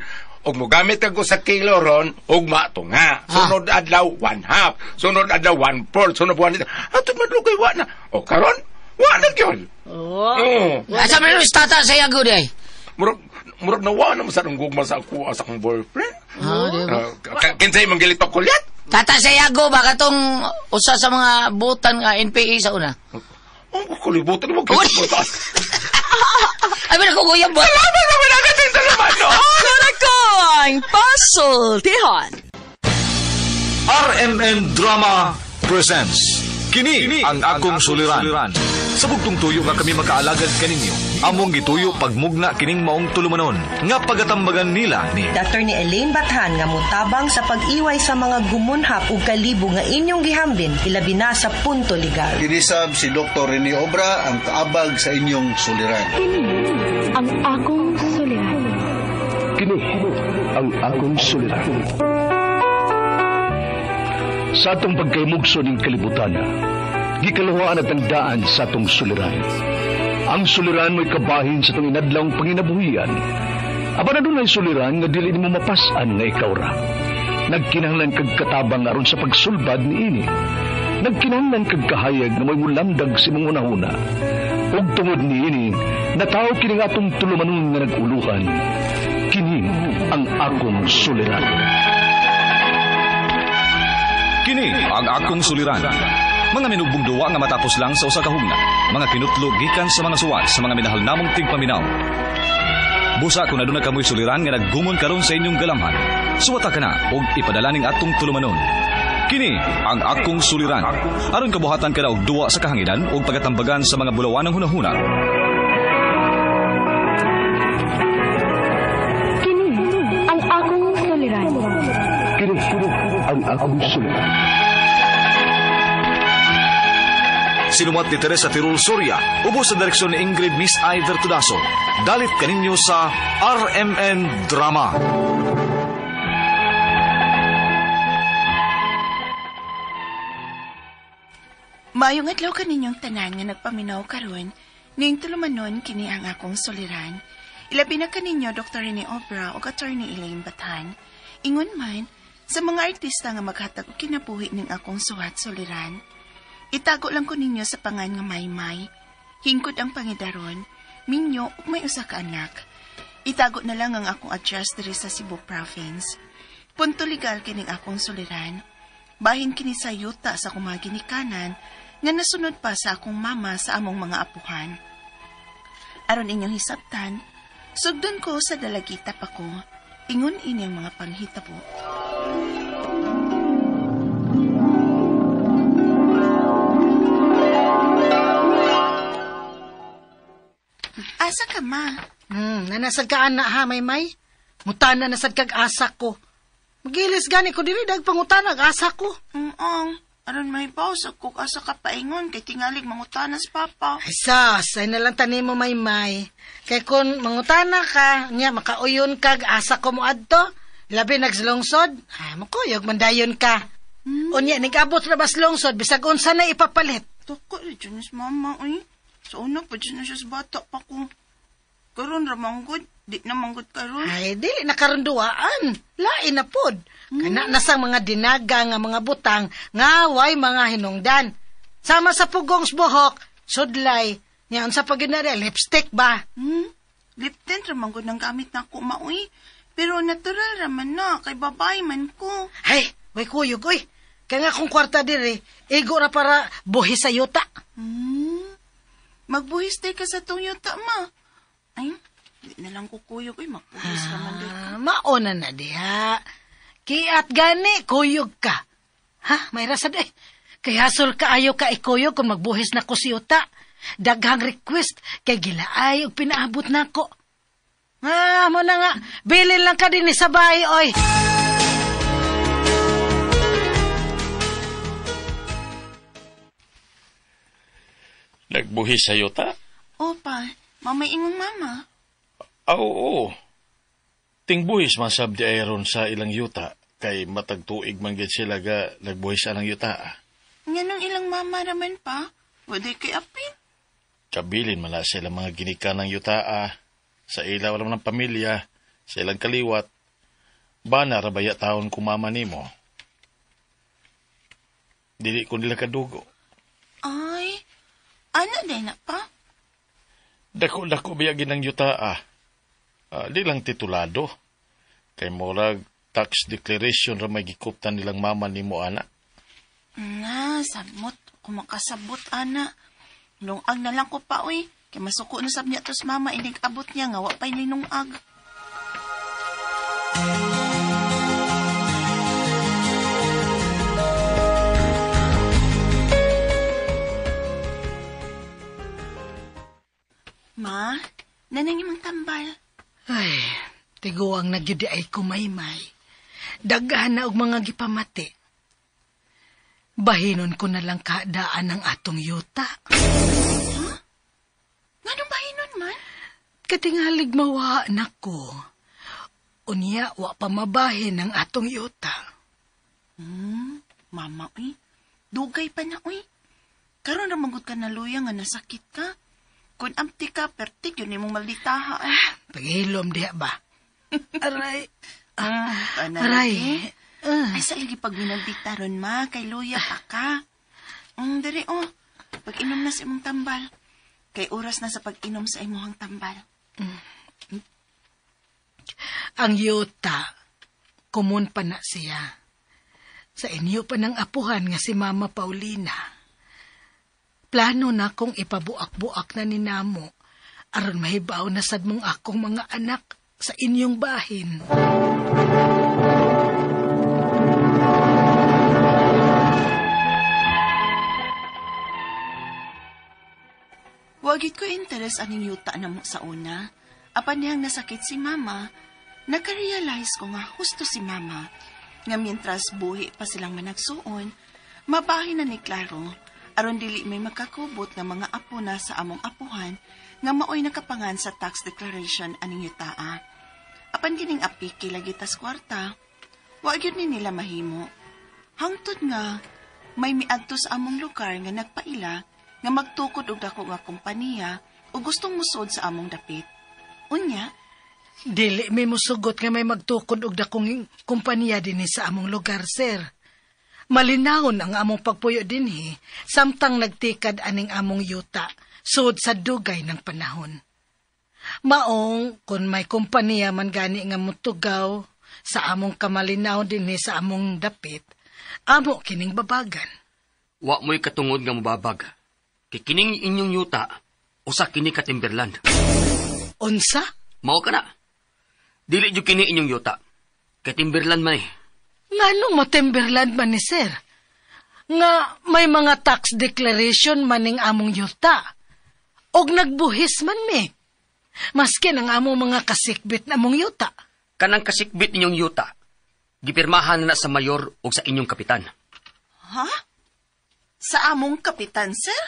Og mogamit ako sa kilo ron, ugma to nga. Sunod adlaw, one half. Sunod adlaw, one fourth. Sunod one. Ato madugay, wa na. O karon, wa na gyud. Oh. Oh. Asa man yung stata sa yago day? Murag, Murag nawa na sa gugma sa ako sa akong boyfriend. Ah, di ba? Kinsay man gilitok kulyat? Tata sa Yago ba katong usa sa mga butan nga NPA sa una? Oh, kulibutan mo kay Ay, ba ko ba? Salamat naman agad sa naman, no? Kurakong Pasultihan. RMN Drama presents Kini ang akong suliran. Sa bugtong tuyo nga kami makaalagad kaninyo, among gituyo pagmugna kining maong tulumanon nga pagatambagan nila ni Attorney Elaine Bathan nga motabang sa pag-iway sa mga gumunhap ug kalibo nga inyong gihambin ilabi na sa punto legal. Kinisab si Dr. Rene Obra ang kaabag sa inyong suliran. Kini ang akong suliran. Kini ang akong suliran. Sa atong pagkaymugso ning kalibutan, gikaluhaan at ang daan sa atong suliran. Ang suliran mo'y kabahin sa atong inadlawng panginabuhian. Apan adunay suliran nga dili nimo mapas-an nga ikaw ra. Nagkinahanglan kag katabang aron sa pagsulbad niini. Nagkinahanglan kag kahayag nga mo'y mulamdag sa imong hunahuna. Ug tungod niini, natawo kini nga atong tulumanon nga nag-uluhan. Kini ang akong suliran. Kini ang akong suliran. Mga minugbong duwa nga matapos lang sa usa ka hugna. Mga kinutlo gikan sa mga suwat sa mga minahal namong tigpaminaw. Busa kung aduna kamoy suliran nga naggumon karon sa inyong galamhan. Suwata ka na og ipadala ning atong tulumanon. Kini ang akong suliran. Aron kabuhatan ka na og duwa sa kahanginan og pagatambagan sa mga bulawanang hunahuna. Kini ang akong suliran. Kini ang akong suliran. Sinumat ni Teresa Tirul Soria, ubos sa direksyon ni Ingrid Miss Iver Tudaso. Dalit kaninyo sa RMN Drama. Maayong adlaw kaninyong tanan nga nagpaminaw karon, ning tulumanon kini ang akong suliran. Ilabi na kaninyo Dr. Rene Obra ug Attorney Elaine Bathan. Ingon man sa mga artista nga maghatag og kinabuhi ning akong suwat suliran. Itago lang ko ninyo sa pangan nga maymay. Hingkod ang pangidaron, minyo ug may usa ka anak. Itago na lang ang akong address diri sa Cebu Province. Punto legal kining akong suliran. Bahin kini sa yuta sa akong mga ginikanan nga nasunod pa sa akong mama sa among mga apuhan. Aron inyong hisabtan, sugdon ko sa dalagita pa ko. Ingon ini ang mga panghitabo. Asa ka, ma? Nanasad ka ana ha, maymay. Mutana nasad kag asa ko. Magilis gani ko diri dag pangutana ag asa ko. Ong, aron may baw sa kog asa ka paingon kay tingalig mangutana sa papa. Ay sus, ay nalang tanim mo maymay. Kay kun mangutana ka, nya makauyon kag asa ko moadto. Labi nagslungsod, ah mukuyog mandayon ka. Unya nigabot ra bas lungsod bisag unsa na ipapalit. Dako rin dyan is mama, uy. Sa una pa dyan na siya sa bata pa ko. Karon ra manggod, di na manggod karon. Ay, dili na karon duaan. Lain na pod. Kana na sang mga dinaga nga mga butang nga way mga hinungdan. Sama sa pugong buhok, sudlay. Nya unsa pa gyud na lipstick ba? Lip tint ra manggod ang gamit na ako maoy. Pero natural ra man na kay babae man ko. Ay, way kuyog oy. Kaya nga kung kwarta diri, igo ra para buhi sa yuta. Magbuhis day ka sa tong yuta, ma. Ay, di na lang kukuyog. Ay, magbuhis ra man day ka. Mauna na diha. Kiat gani, kuyog ka. Ha, may rasad eh. Kaya hasol ka ayo ka ikuyog kung magbuhis na ko si yuta. Daghang request kay gilaay og pinaabot nako. Ah, mo na nga. Bilin lang ka din sa bahay, oy. Nagbuhis sa yuta? Opa, mamay imong mama. Oo. Tingbuhis man sab di ayron sa ilang yuta kay matag tuig man gid sila ga nagbuhis anang yuta. Nganong ilang mama raman pa? Wala kay apin. Kabilin man na sila mga ginikan ng yuta sa ila wala man ng pamilya, sa ilang kaliwat. Bana rabaya taon kumama nimo. Dili ko nila kadugo. Ay, ano din na pa? Dako-dako biya ginang yuta. Di lang titulado. Kay murag tax declaration ra may gikuptan nilang mama nimo ana. Na, samot. Kumakasabot, ana. Lungag na lang ko pa, uy. Kay masuko na sab niya tos mama, inig-abot niya nga, wa pa'y linungag. Ma, nanang imong tambal. Ay, tiguang nagyudi ay kumaymay. Daghan na og mga gipamati. Bahinon ko na lang kaadaan ang atong yuta. Huh? Nganong bahinon man? Katingalig mawa na ko. Unya, wa pa mabahin ang atong yuta. Mama, uy. Dugay pa na, uy. Karon ra manggod ka na luya nga nasakit ka. Kung amti ka, pertig yun imong malditaha. Paghilom diha ba? Aray. Aray. Ay, sa lagi pag minaldita ron, ma, kay luya pa ka. Diri, oh. Pag-inom na sa imong tambal. Kay oras na sa pag-inom sa imong tambal. Ang yuta, kumun pa na siya. Sa inyo pa ng apuhan nga si Mama Paulina. Plano na kong ipabuak-buak na ni Namo aron mahibaw na sad mong akong mga anak sa inyong bahin. Wagit ko interes aning yuta na mo sa una. Apan niyang nasakit si Mama, nakarealize ko nga husto si Mama. Nga mientras buhi pa silang managsuon, mabahin na ni Claro, aron dili may makakubot nga mga apo na sa among apuhan nga maoy nakapangan sa tax declaration aning yutaa. Apan kining apiki lagi tas kwarta, wa gyud ni nila mahimo. Hangtod nga may miadto sa among lugar nga nagpaila nga magtukod og dako nga kompanya o gustong musod sa among dapit. Unya, dili may musugot nga may magtukod og dakong kompanya dinhi sa among lugar, sir. Malinawon ang among pagpuyo dinhi samtang nagtikad aning among yuta sud sa dugay ng panahon. Maong kun may kompanya man gani nga mutugaw sa among kamalinaw dinhi sa among dapit, amo kining babagan. Wa mo'y katungod nga mubabag. Kay kining inyong yuta usa kini ka timberland. Unsa? Mao ka na. Dili jud kini inyong yuta. Kay timberland man eh. Nganong matimberland man ni sir? Nga may mga tax declaration maning among yuta. Og nagbuhis man mi. Maski ang among mga kasikbit na among yuta. Kanang kasikbit ninyong yuta, gipirmahan na sa mayor o sa inyong kapitan. Ha? Sa among kapitan, sir?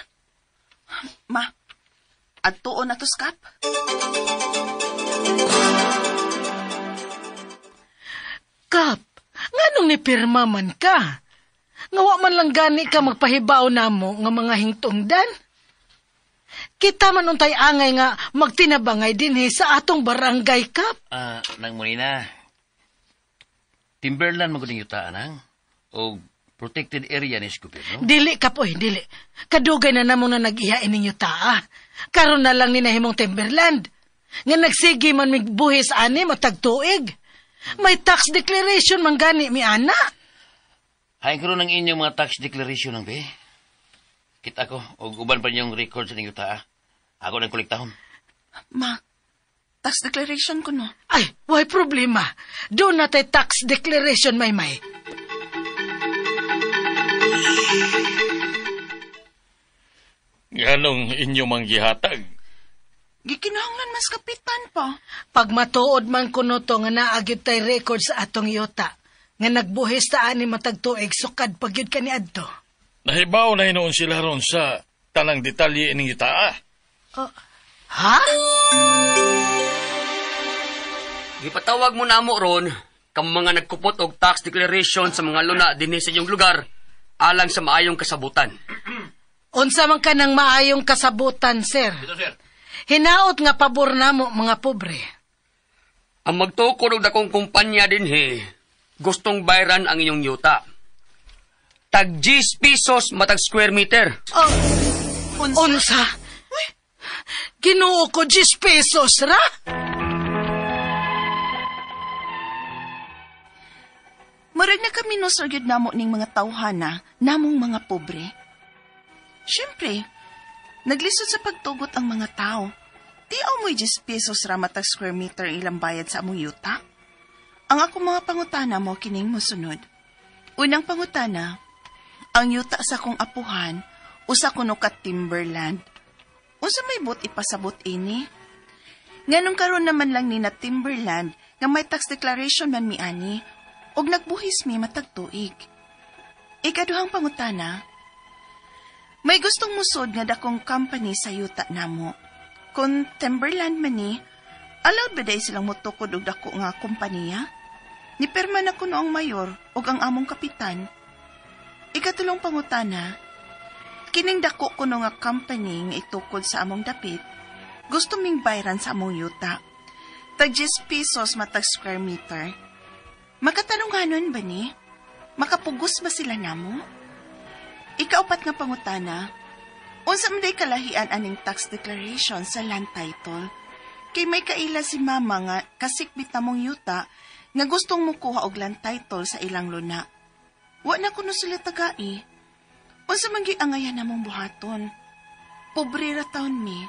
Ma, adtuon na to, Skap. Kap, nganong nipirma man ka? Nga wa man lang gani ka magpahibaw namo nga mga hingtungdan? Kita man untay angay nga magtinabangay dinhi sa atong barangay, Kap. Nang Molina, timberland man gud ang yuta, anang? O protected area ni sa gobyerno? Dili, Kap, oy, dili. Kadugay na namo na nag-iya ining yuta, ah. Karon na lang ni nahimong timberland. Nga nagsige man migbuhis ani matag tuig. May tax declaration man gani mi ana. Hain karon ang inyong mga tax declaration ang be. Kita ko og uban pa niyong record sa inyong yuta. Ako nang kolektahon. Ma, tax declaration ko no. Ay, way problema. Doon na tay tax declaration, maymay. Nganong inyo mang gihatag? Gikinahanglan mas kapitan pa. Pag matuod man kuno to nga naagyod tay record sa atong yuta, nga nagbuhis ta ani matag tuig sukad pagyud kaniadto. Nahibaw na hinuon sila ron sa tanang detalye ining yuta. Ha? Gipatawag mo na mo ron kang mga nagkupot og tax declaration sa mga luna dinhi sa inyong lugar alang sa maayong kasabutan. Unsa man ka ng maayong kasabutan, sir? Ito, sir. Hinaot nga pabor namo mga pobre. Ang magtukod og dakong kumpanya dinhi, gustong bayran ang inyong yuta. Tag 10 pesos matag square meter. Oh, unsa? Ginoo ko 10 pesos ra? Murag na kami gyud namo ning mga tawhana, namong mga pobre. Siyempre, naglisod sa pagtugot ang mga tao. Di mo'y 10 pesos ra matag square meter ilang bayad sa among yuta. Ang akong mga pangutana mo kining mosunod. Unang pangutana, ang yuta sa akong apuhan, usa kuno ka timberland. Unsa may buot ipasabot ini? Nganong karon naman lang ni na timberland nga may tax declaration man mi ani og nagbuhis mi matag tuig. Ikaduhang pangutana, may gustong musod nga dakong company sa yuta namo. Kung timberland man ni, allowed ba day silang motukod og dako nga kompanya? Nipirma na kuno ang mayor ug ang among kapitan. Ikatulong pangutana, kining dako kuno nga company nga itukod sa among dapit, gusto ming bayran sa among yuta. Tag 10 pesos matag square meter. Makatanunganon ba ni? Makapugos ba sila namo? Ikaupat nga pangutana, unsa man day kalahian aning tax declaration sa land title? Kay may kaila si mama nga kasikbit namong yuta nga gustong mukuha og land title sa ilang luna. Wa na kuno sila tagai. Unsa man gyud angayan namong buhaton? Pobre ra taon mi.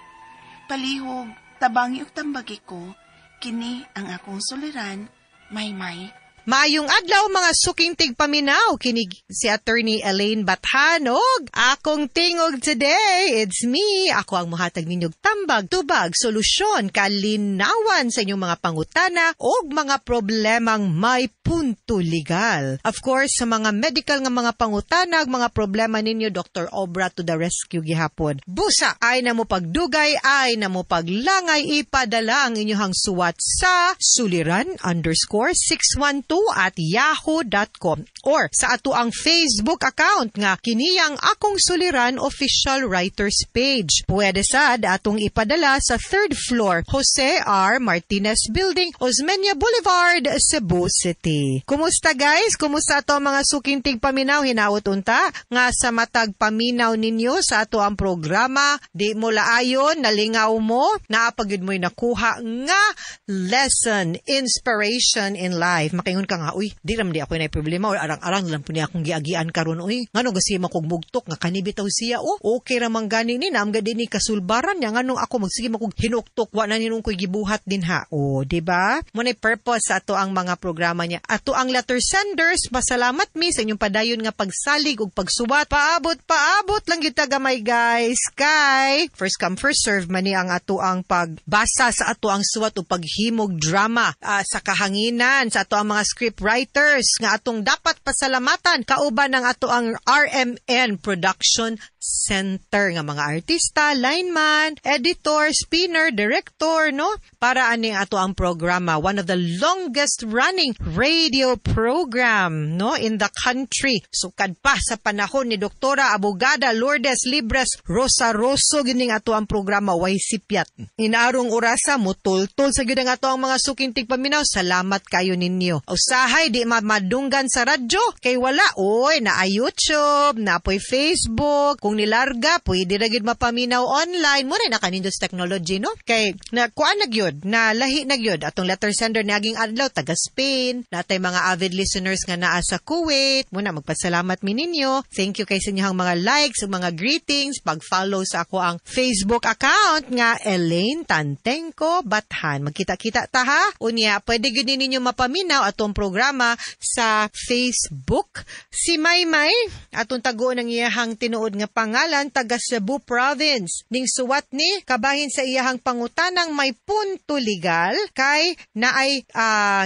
Palihog, tabangi og tambagi ko, kini ang akong suliran, Maymay. Maayong adlaw mga suking tigpaminaw, kinig si Attorney Elaine Bathanog. Akong tingog today, it's me. Ako ang muhatag ninyog tambag, tubag, solusyon, kalinawan sa inyong mga pangutana o mga problemang may punto legal. Of course, sa mga medical nga mga pangutana, mga problema ninyo, Dr. Obra to the rescue gihapon. Busa, ay na mo pagdugay, ay na mo paglangay, ipadala ang inyong suwat sa suliran_612@yahoo.com or sa ato ang Facebook account nga kiniyang Akong Suliran Official Writers Page. Pwede sad atong ipadala sa third floor, Jose R. Martinez Building, Osmeña Boulevard, Cebu City. Kumusta guys? Kumusta ato ang mga suking tigpaminaw? Hinaot unta nga sa matag paminaw ninyo sa ato ang programa, di mo laayon, nalingaw mo, naa pa gyud mo'y nakuha nga lesson, inspiration in life. Makaingon ka nga, uy, di raman di ako na problema or arang-arang lang po niya akong giagian karon uy. Ngano gasi mo kog mugtok nga kanibitaw siya, oh, okay ra man gani ni, naam gani ni kasulbaran niya, nganong ako magsige mo kog hinuktok, wa na ninong ko'y gibuhat din ha. Oh, di ba? Mo na purpose sa ato ang mga programa niya. Ato ang letter senders, masalamat mi sa inyong padayon nga pagsalig ug pagsuwat. Paabot, paabot lang gyud ta gamay guys. Kay first come first serve man ni ang ato ang pagbasa sa ato ang suwat ug paghimog drama sa kahanginan sa ato ang mga script writers nga atong dapat pasalamatan kauban ang ato ang RMN Production Center nga mga artista, lineman, editor, spinner, director, no? Para ani ato ang programa, one of the longest running radio program, no, in the country. Sukad pa sa panahon ni Doktora Abogada Lourdes Libres Rosa Rosso gining ato ang programa way sipyat. Inarong orasa mutultol sa gyud ang ato ang mga suking tigpaminaw. Salamat kayo ninyo. Usahay di madunggan sa radyo kay wala oy naa YouTube, naa poy Facebook, kung nilarga pwede ra gyud mapaminaw online. Mo na nakanindot sa technology, no? Kay na kuan na gyud, na lahi na gyud atong letter sender niaging adlaw taga Spain, natay mga avid listeners nga naa sa Kuwait. Muna magpasalamat mi ninyo. Thank you kay sa inyong mga likes ug mga greetings, pag-follow sa ako ang Facebook account nga Elaine Tantengco Bathan. Magkita-kita ta ha. Unya, pwede gyud ninyo mapaminaw atong programa sa Facebook. Si Maymay, atong taguon ang iyahang tinuod nga pangalan, taga Cebu Province. Ning suwat ni kabahin sa iyahang pangutanang may punto legal kay naay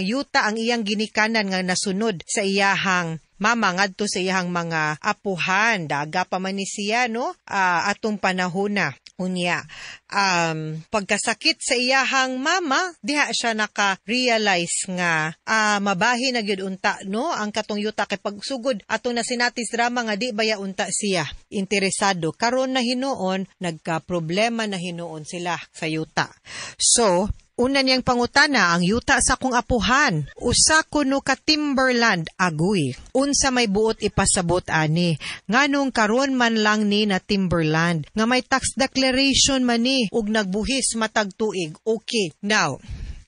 yuta ang iyang ginikanan nga nasunod sa iyahang mama ngadto sa iyahang mga apuhan. Daga pa man ni siya, no? Atong panahona. Unya, pagkasakit sa iyahang mama, diha siya naka-realize nga mabahi na gyud unta, no, ang katong yuta kay pagsugod atong nasinatis drama nga di baya unta siya interesado. Karon na hinuon, nagka-problema na hinuon sila sa yuta. So, una niyang pangutana, ang yuta sa akong apuhan, usa kuno ka timberland, agoy. Unsa may buot ipasabot ani, nganong karon man lang ni na timberland, nga may tax declaration man ni, ug nagbuhis matag tuig. Okay, now,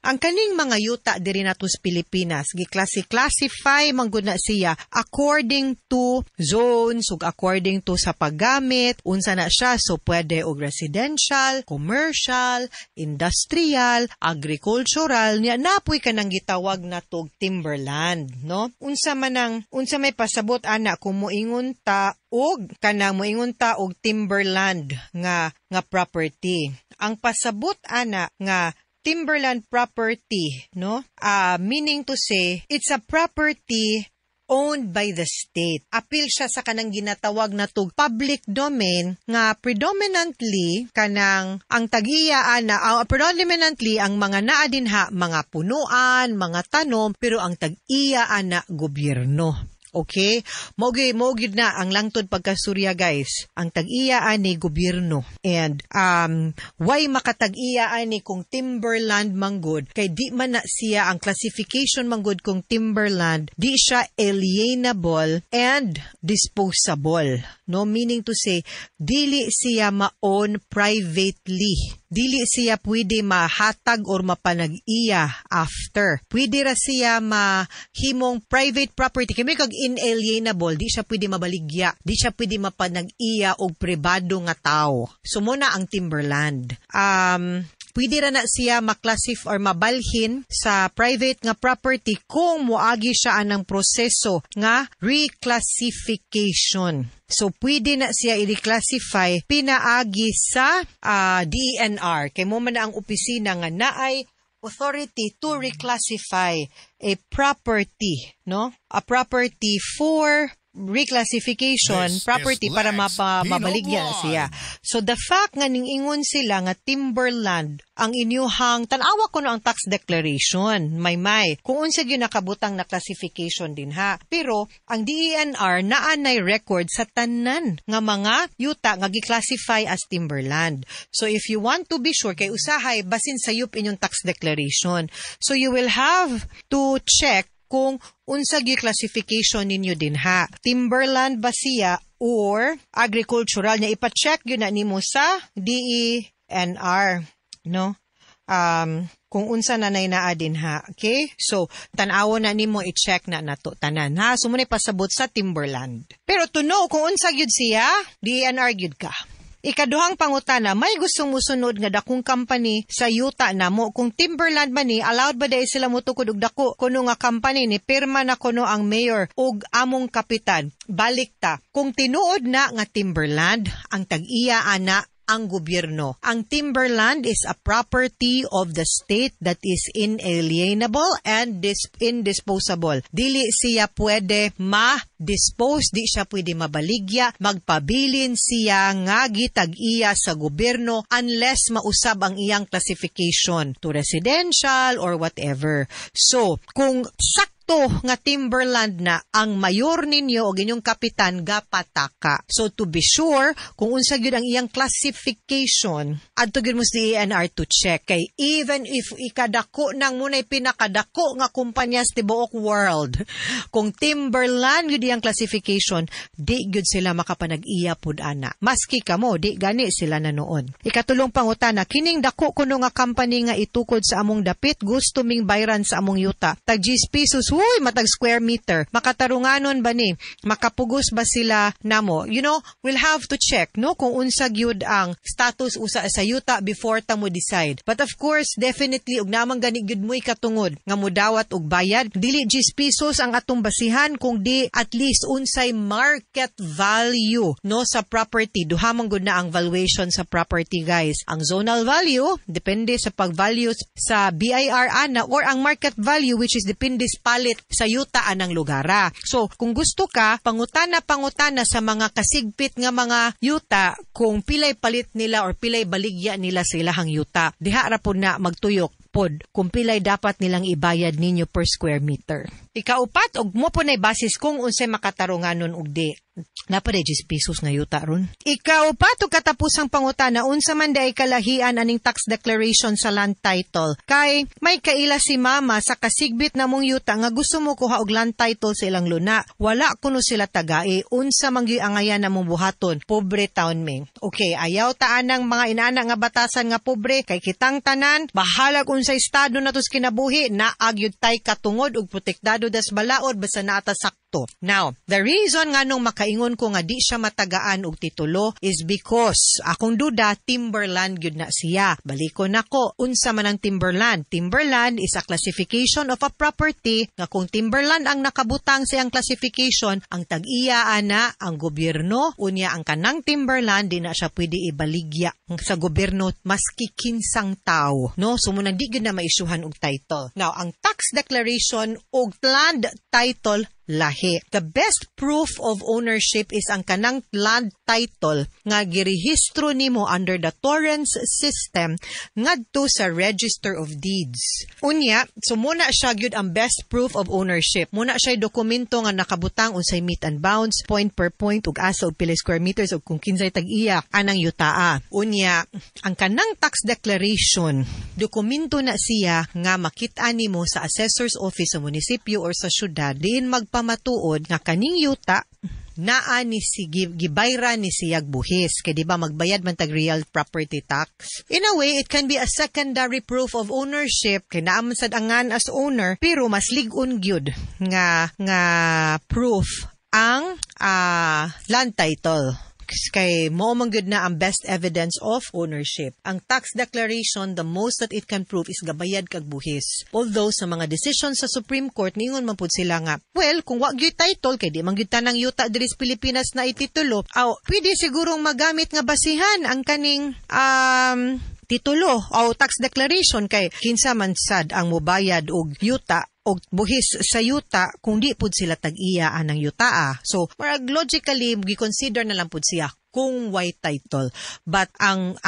Ang kaning mga yuta diri nato sa Pilipinas, gi-classify man gud na siya according to zones ug according to sa paggamit, unsa na siya. So pwede og residential, commercial, industrial, agricultural, niya napoy kanang gitawag na tog timberland, no? Unsa man ang unsa may pasabot ana kung moingon ta og kanang moingon ta og timberland nga property? Ang pasabot ana nga timberland property, no? Meaning to say, it's a property owned by the state. Apil siya sa kanang ginatawag na tug public domain nga predominantly kanang ang tag-iya ana, predominantly ang mga naa dinha mga punuan, mga tanom, pero ang tag-iya ana gobyerno. Okay? Mo gyud na ang langtod pagkasurya, guys. Ang tag-iya ani gobyerno. And why makatag-iya ani kung timberland manggod kay di man na siya ang classification manggod kung timberland, di siya alienable and disposable. No, meaning to say, dili siya ma-own privately. Dili siya pwede mahatag or mapanag-iya after. Pwede ra siya mahimong private property. Kay kag inalienable, di siya pwede mabaligya. Di siya pwede mapanag-iya og pribado nga tao. So mo na ang timberland. Pwede ra na siya maklasif or mabalhin sa private nga property kung moagi siya anang proseso nga reclassification. So pwede na siya i-reclassify pinaagi sa DENR. Kay mo man na ang opisina nga naay authority to reclassify a property, no? A property for reclassification This property is para Lex Pino mabaligya Blog. Siya. So the fact nga ningingon sila nga timberland ang inyuhang, tan-awa ko no ang tax declaration, may kung unsa gyud nakabutang na classification din ha. Pero ang DENR naa nay record sa tanan nga mga yuta nga gi-classify as timberland. So if you want to be sure, kay usahay basin sayop inyong tax declaration. So you will have to check kung unsa gyud classification ninyo dinha. Timberland ba siya or agricultural niya? Ipa-check gyud na nimo sa DENR, no? Kung unsa na nay naa dinha, okay? So, tan-awon na nimo, i-check na nato tanan, ha? So, muna pasabot sa timberland. Pero to know kung unsa gyud siya, DENR gyud ka. Ikaduhang pangutana, may gustong musunod nga dakong company sa yuta namo. Kung timberland man ni, allowed ba dahil sila mutukod og dako kuno nga company ni pirma na kuno ang mayor ug among kapitan? Balik ta. Kung tinuod na nga timberland, ang tag-iya ana ang gobyerno. Ang timberland is a property of the state that is inalienable and indisposable. Dili siya pwede ma-dispose, di siya pwede mabaligya, magpabilin siya nga gitag-iya sa gobyerno unless mausab ang iyang classification to residential or whatever. So, kung sakto nga timberland na, ang mayor ninyo o inyong kapitan gapataka. So to be sure kung unsa gyud ang iyang classification, adto gyud mo sa DENR to check. Kay even if ikadako nang munay pinakadako nga kumpanya sa tibuok world, kung timberland gyud iyang classification, di gyud sila makapanag-iya pud ana. Maski kamo, di gani sila na noon. Ikatulong pangutana, kining dako kuno nga company nga itukod sa among dapit, gusto ming bayran sa among yuta. Tag 10 pesos, huy, matag square meter. Makatarunganon ba ni? Makapugos ba sila namo? We'll have to check, no, kung unsa gyud ang status usa sa yuta before ta mo decide. But of course, definitely, ug namang gani gyud mo'y katungod nga mudawat og bayad, dili 10 pesos ang atong basihan kung di at least unsay market value, no, sa property. Duha man gud na ang valuation sa property, guys. Ang zonal value depende sa pag-value sa BIR ana or ang market value, which is depende sa palit sa yuta anang lugara. So, kung gusto ka, pangutana-pangutana sa mga kasigpit nga mga yuta kung pilay palit nila or pilay baligya nila sa ilahang yuta. Diha ra pod na magtuyok pod kung pilay dapat nilang ibayad ninyo per square meter. Ikaupat, og mo po na basis kung unsay makatarunganon og di. Napa day 10 pesos nga yuta ron. Ikaw pa to katapusang pangutana unsa man day kalahian aning tax declaration sa land title. Kay may kaila si mama sa kasigbit na mong yuta nga gusto mo kuha og land title sa ilang luna. Wala kuno sila tagae unsa man gyud angayan namong buhaton. Pobre taon ming. Okay, ayaw taan ang mga inaana nga batasan nga pobre kay kitang tanan bahalag unsa estado natos kinabuhi naag gyud tay katungod og protektado das balaod basta naata sakto. Now, the reason nganong makaingon ko nga di siya matagaan og titulo is because akong duda timberland gyud na siya. Balikon nako unsa man ang timberland? Timberland is a classification of a property nga kung timberland ang nakabutang sa iyang classification, ang tag-iya ana ang gobyerno, unya ang kanang timberland di na siya pwede ibaligya sa gobyerno maski kinsang tao, no? So munang di gyud na maisyuhan og title. Now, ang tax declaration og land title lahi. The best proof of ownership is ang kanang land title nga girehistro nimo under the Torrens system ngadto sa Register of Deeds. Unya, so muna siya gyud ang best proof of ownership. Muna siya dokumento nga nakabutang unsay meet and bounds, point per point ug asa og pila square meters ug kung kinsay tag-iya anang yutaa. Unya, ang kanang tax declaration, dokumento na siya nga makit-an nimo sa assessor's office sa munisipyo or sa syudad diin magpamatuod nga kaning yuta naa ni si gibayra ni siyag buhis kay di ba magbayad man tag real property tax. In a way, it can be a secondary proof of ownership kay naa man sad angan as owner, pero mas lig-on gyud nga proof ang land title. Kay mao man gyud na ang best evidence of ownership. Ang tax declaration, the most that it can prove is gabayad kag buhis. Although sa mga decision sa Supreme Court ningon man pud sila nga, well, kung wa gyud title kay di man gyud tanang yuta diri sa Pilipinas na ititulo, aw pwede sigurong magamit nga basihan ang kaning titulo o tax declaration kay kinsa man sad ang mobayad og yuta og buhis sa yuta kung di pud sila tag-iya anang yutaa. So, marag logically gi-consider na lang pud siya kung white title. But ang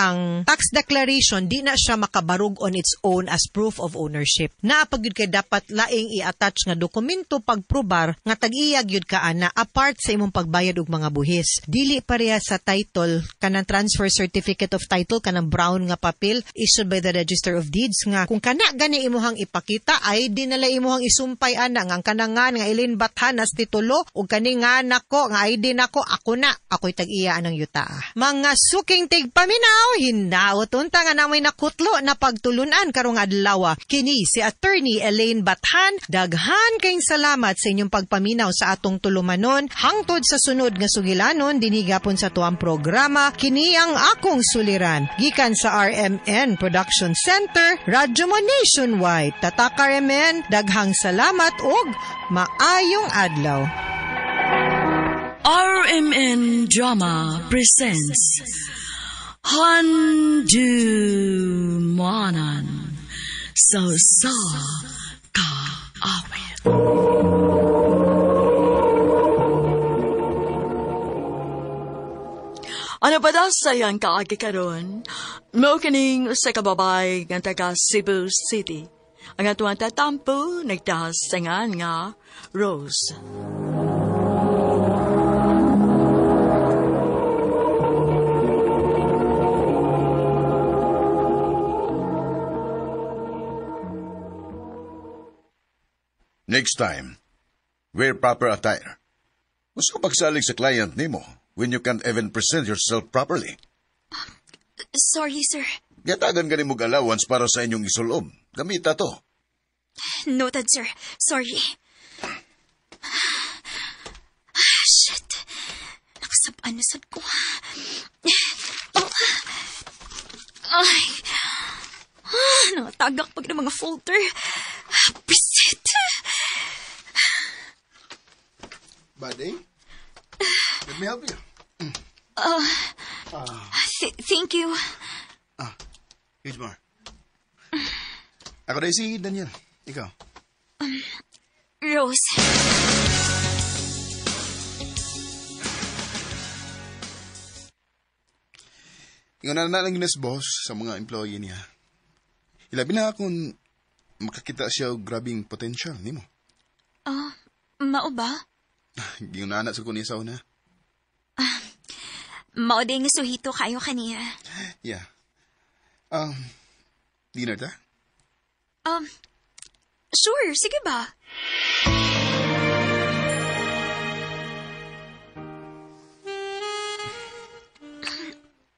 tax declaration di na siya makabarug on its own as proof of ownership. Naa pa gyud kay dapat laing i-attach nga dokumento pagprobar nga tag-iya gyud ka ana apart sa imong pagbayad og mga buhis. Dili pareha sa title kanang transfer certificate of title kanang brown nga papel issued by the Register of Deeds nga kung kana gani imuhang ipakita ay di nala imuhang isumpay ana nga ang kanangan nga Elaine Bathan as titulo ug kani nga nako nga ID nako ako na ako'y tag-iya anang yuta. Mga suking tigpaminaw, hinaot unta nga namoy nakutlo na pagtulunan karong adlaw. Kini si Attorney Elaine Bathan, daghan kayong salamat sa inyong pagpaminaw sa atong tulumanon. Hangtod sa sunod nga sugilanon dinhi gapon sa tuang programa kini ang akong suliran. Gikan sa RMN Production Center, Radyo Mo Nationwide. Tatak RMN, daghang salamat ug maayong adlaw. RMN Drama presents Handumanan sa Usa Ka Awit. Ano pa daw sayang kaagi karon? Mao kining usa ka babae nga taga Cebu City. Ang atuang tatampo nagtahas sa ngan nga Rose. Next time, wear proper attire. Mas kapagsalig sa client nimo when you can't even present yourself properly. Sorry, sir. Gatagan ka nimo allowance para sa inyong isulob. Gamita to. Noted, sir. Sorry. Shit. Nakasabaan na sad ko. Oh. Ay. Nangatagak pag ng mga folder. Bisit. Buddy, let me help you. Thank you. Here's more. Ako na si Daniel. Ikaw? Rose. Ingon na lang ginas boss sa mga employee niya. Ilabi na kung makakita siya og grabing potential nimo. Oh, mao ba? Gingon na sa ko niya sa una. Mao day nga suhito kayo kaniya. Yeah. Dinner ta? Sure, sige ba?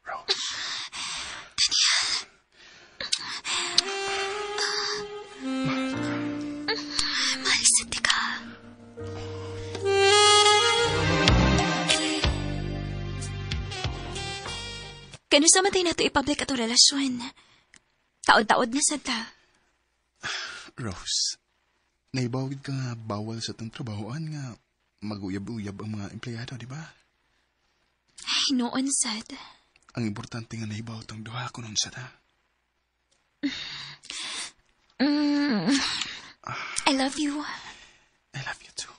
Rose. Daniel. Mahal sa tika. Kano sa matay na ito i-public ato relasyon? Taod-taod na sa ta. Rose, naibawid ka nga bawal sa itong trabahoan nga mag-uyab-uyab ang mga empleyado, di ba? Ay, noon, sad. Ang importante nga naibaw itong duha ko noon sa ta. I love you. I love you too.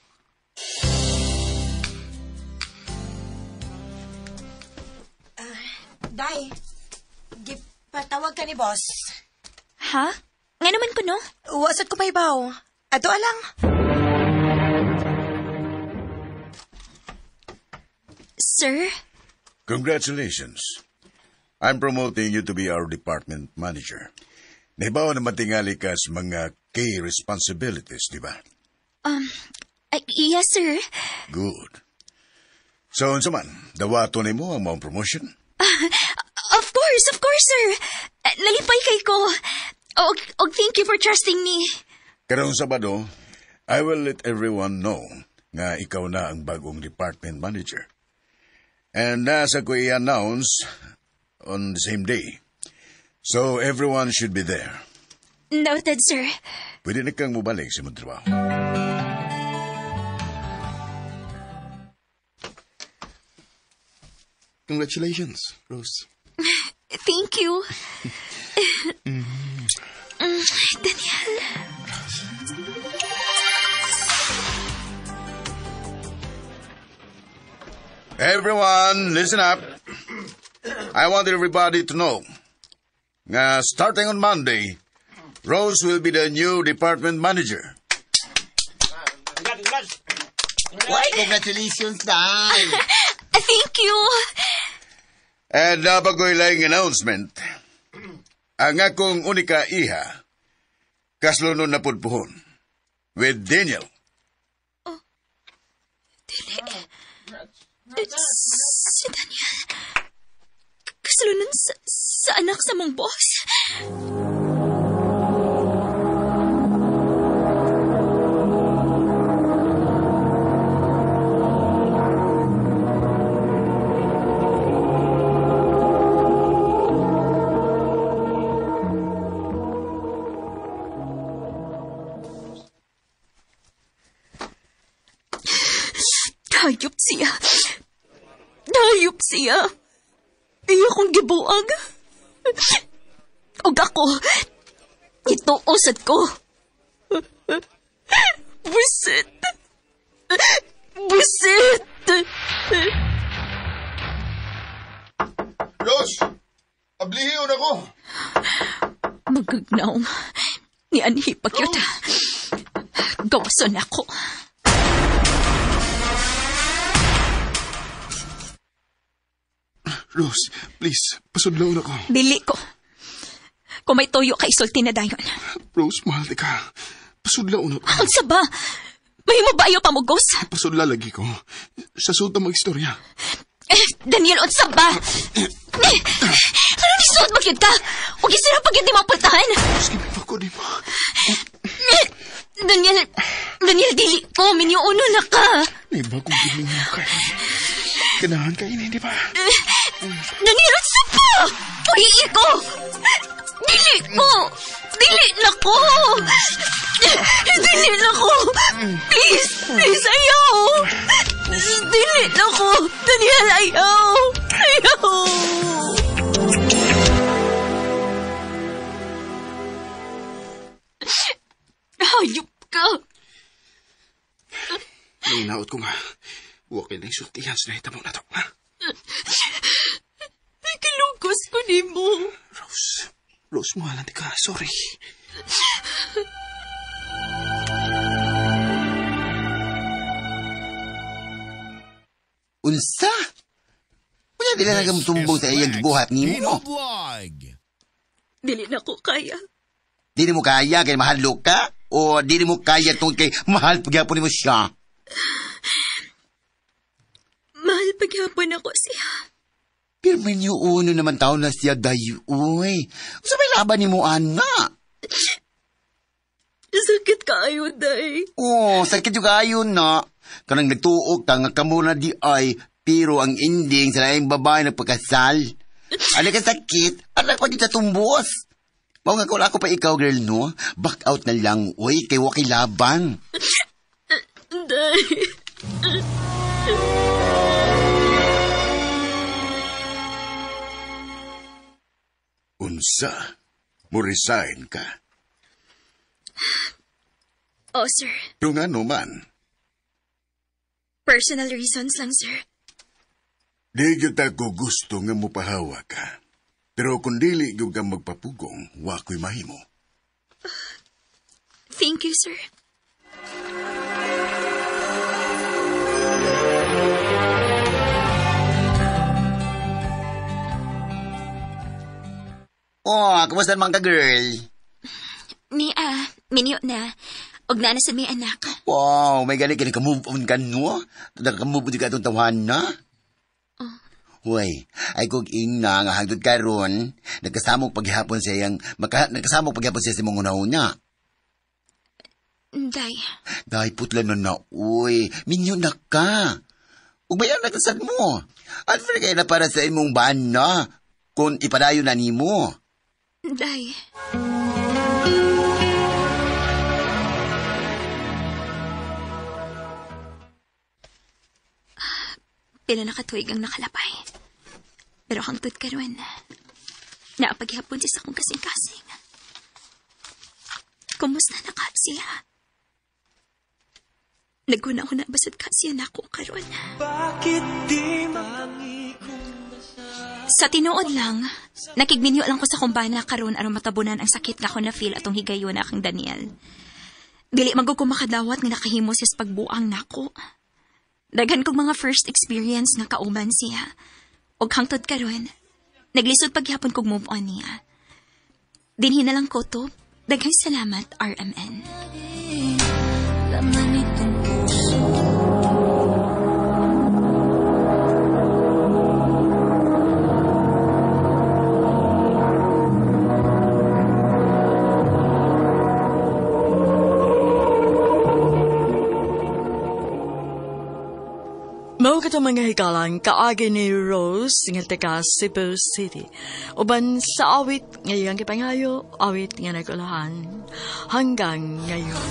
Day, gipatawag ka ni boss. Ha? Nga naman ko, no? Wasat ko pa ibaw. Ato alang. Sir? Congratulations. I'm promoting you to be our department manager. Naibaw na matingali ka sa mga key responsibilities, di ba? Yes, sir. Good. So, unsa man, dawato nimo ang maong promotion? Of course, sir. Nalipay kay ko. Og thank you for trusting me. Karong Sabado, I will let everyone know nga ikaw na ang bagong department manager. And nasa ko i-announce on the same day. So everyone should be there. Noted, sir. Pwede na kang mubalik sa imong trabaho. Congratulations, Rose. Thank you. Daniel. Everyone, listen up. I want everybody to know nga starting on Monday, Rose will be the new department manager. Why, congratulations, Day! Thank you. And nabagoy lang announcement, ang akong unika iha, kaslunon na pudpuhon, with Daniel. Oh, dili. Si Daniel, kaslunon sa anak sa mong boss? Hayop siya. Hayop siya. Iya kong gibuag. Og ako, ituosad ko. Busit. Busit. Rose! Ablihiyon ako! Magagnaw. Ni Anhi pagyud. Gawason ako. Rose, please, pasudlaw na ko. Dili ko. Kung may toyo ka, isulti na dayon. Rose, mahal di ka. Pasudlaw na ko. Ang saba! Mahimo ba ayaw pamugos? Pasudla lagi ko. Sa sulta mag-istorya. Daniel, unsa ba? Ano ni suot magyud ka? O gisira pag hindi mapultahan? Sige, ko di mo. Daniel, Daniel, dili ko. Minyuuno na ka. Naiba kong gimingaw ka. Kanahan ka ini, di ba? Daniel, unsa pa? Puhii ko! Dili ko! Dili na ko! Dili na ko! Please, please, ayaw! Dili na ko! Daniel, ayaw! Ayaw! Hayop ka! Nanginaot ko nga. Huwag kayo na isultihan sa nahitabo na to, ha? Kilugos ko ni mo. Rose, Rose, mahalan di ka. Sorry. Unsa? Wala Dili na kamutumbong sa iyang gibuhat nimo. Dili na ko kaya. Dili mo kaya kay mahadlok ka? O dili mo kaya tungod kay mahal pagyapon nimo siya? Mahal pagyapon ako siya. Pero minyo uno naman taon na siya dayo, uy. Sa may laban nimo, ana? Sakit kaayo, day. Oh, sakit yung kaayo na. Kanang nagtuok ka nga kamo na di ay, pero ang ending sa laing babae nagpakasal. Ano ka sakit? Ano ko dito tumbos? Mao nga kung ako pa ikaw, girl, no? Back out na lang, uy, kay wakay laban. Day. Unsa? Mo resign ka? Oh, sir. Pero nga no man. Personal reasons lang, sir. Di gyud ta ko gusto nga mopahawa ka. Pero kung dili gyud ka magpapugong, wa ko'y mahimo. Thank you, sir. Oh, kumusta naman ka, girl? Mia, minyo na. Og na na sa may anak. Wow, may gali ka move on ka, no? Naka-move on ka itong tawahan na? Oh. Hoy, ay kog ing na nga hangtod karon, nagkasamok paghapon siya yang, nagkasamok paghapon siya sa mong una-una. Day. Day, putla na na, uy. Minyo na ka. Ug bayan nagkasad mo. Unfair kayo na para sa imong bana kung ipadayon na nimo. Day. Pila na katuig ang nakalapay. Pero hangtod karon, naapaghapon siya sa akong kasing-kasing. Kumusta na ka siya? Naguna-una basad ka siya na ako karon. Bakit di Sa tinuod lang, nakigminyo lang ko sa kumbana karon aron matabunan ang sakit nga ako na feel atong higayon akang Daniel. Dili man ko makadawat nga nakahimo siya sa pagbuang nako. Daghan kong mga first experience nga kauban siya. Og hangtod karon, naglisod paghapon kog move on niya. Dinhi na lang ko to. Daghang salamat, RMN. Laman itong puso. Mao katong mga hikalang kaagi ni Rose nga taga Cebu City. Uban sa awit ngayong gipangayo, awit nga nagulahan hanggang ngayon.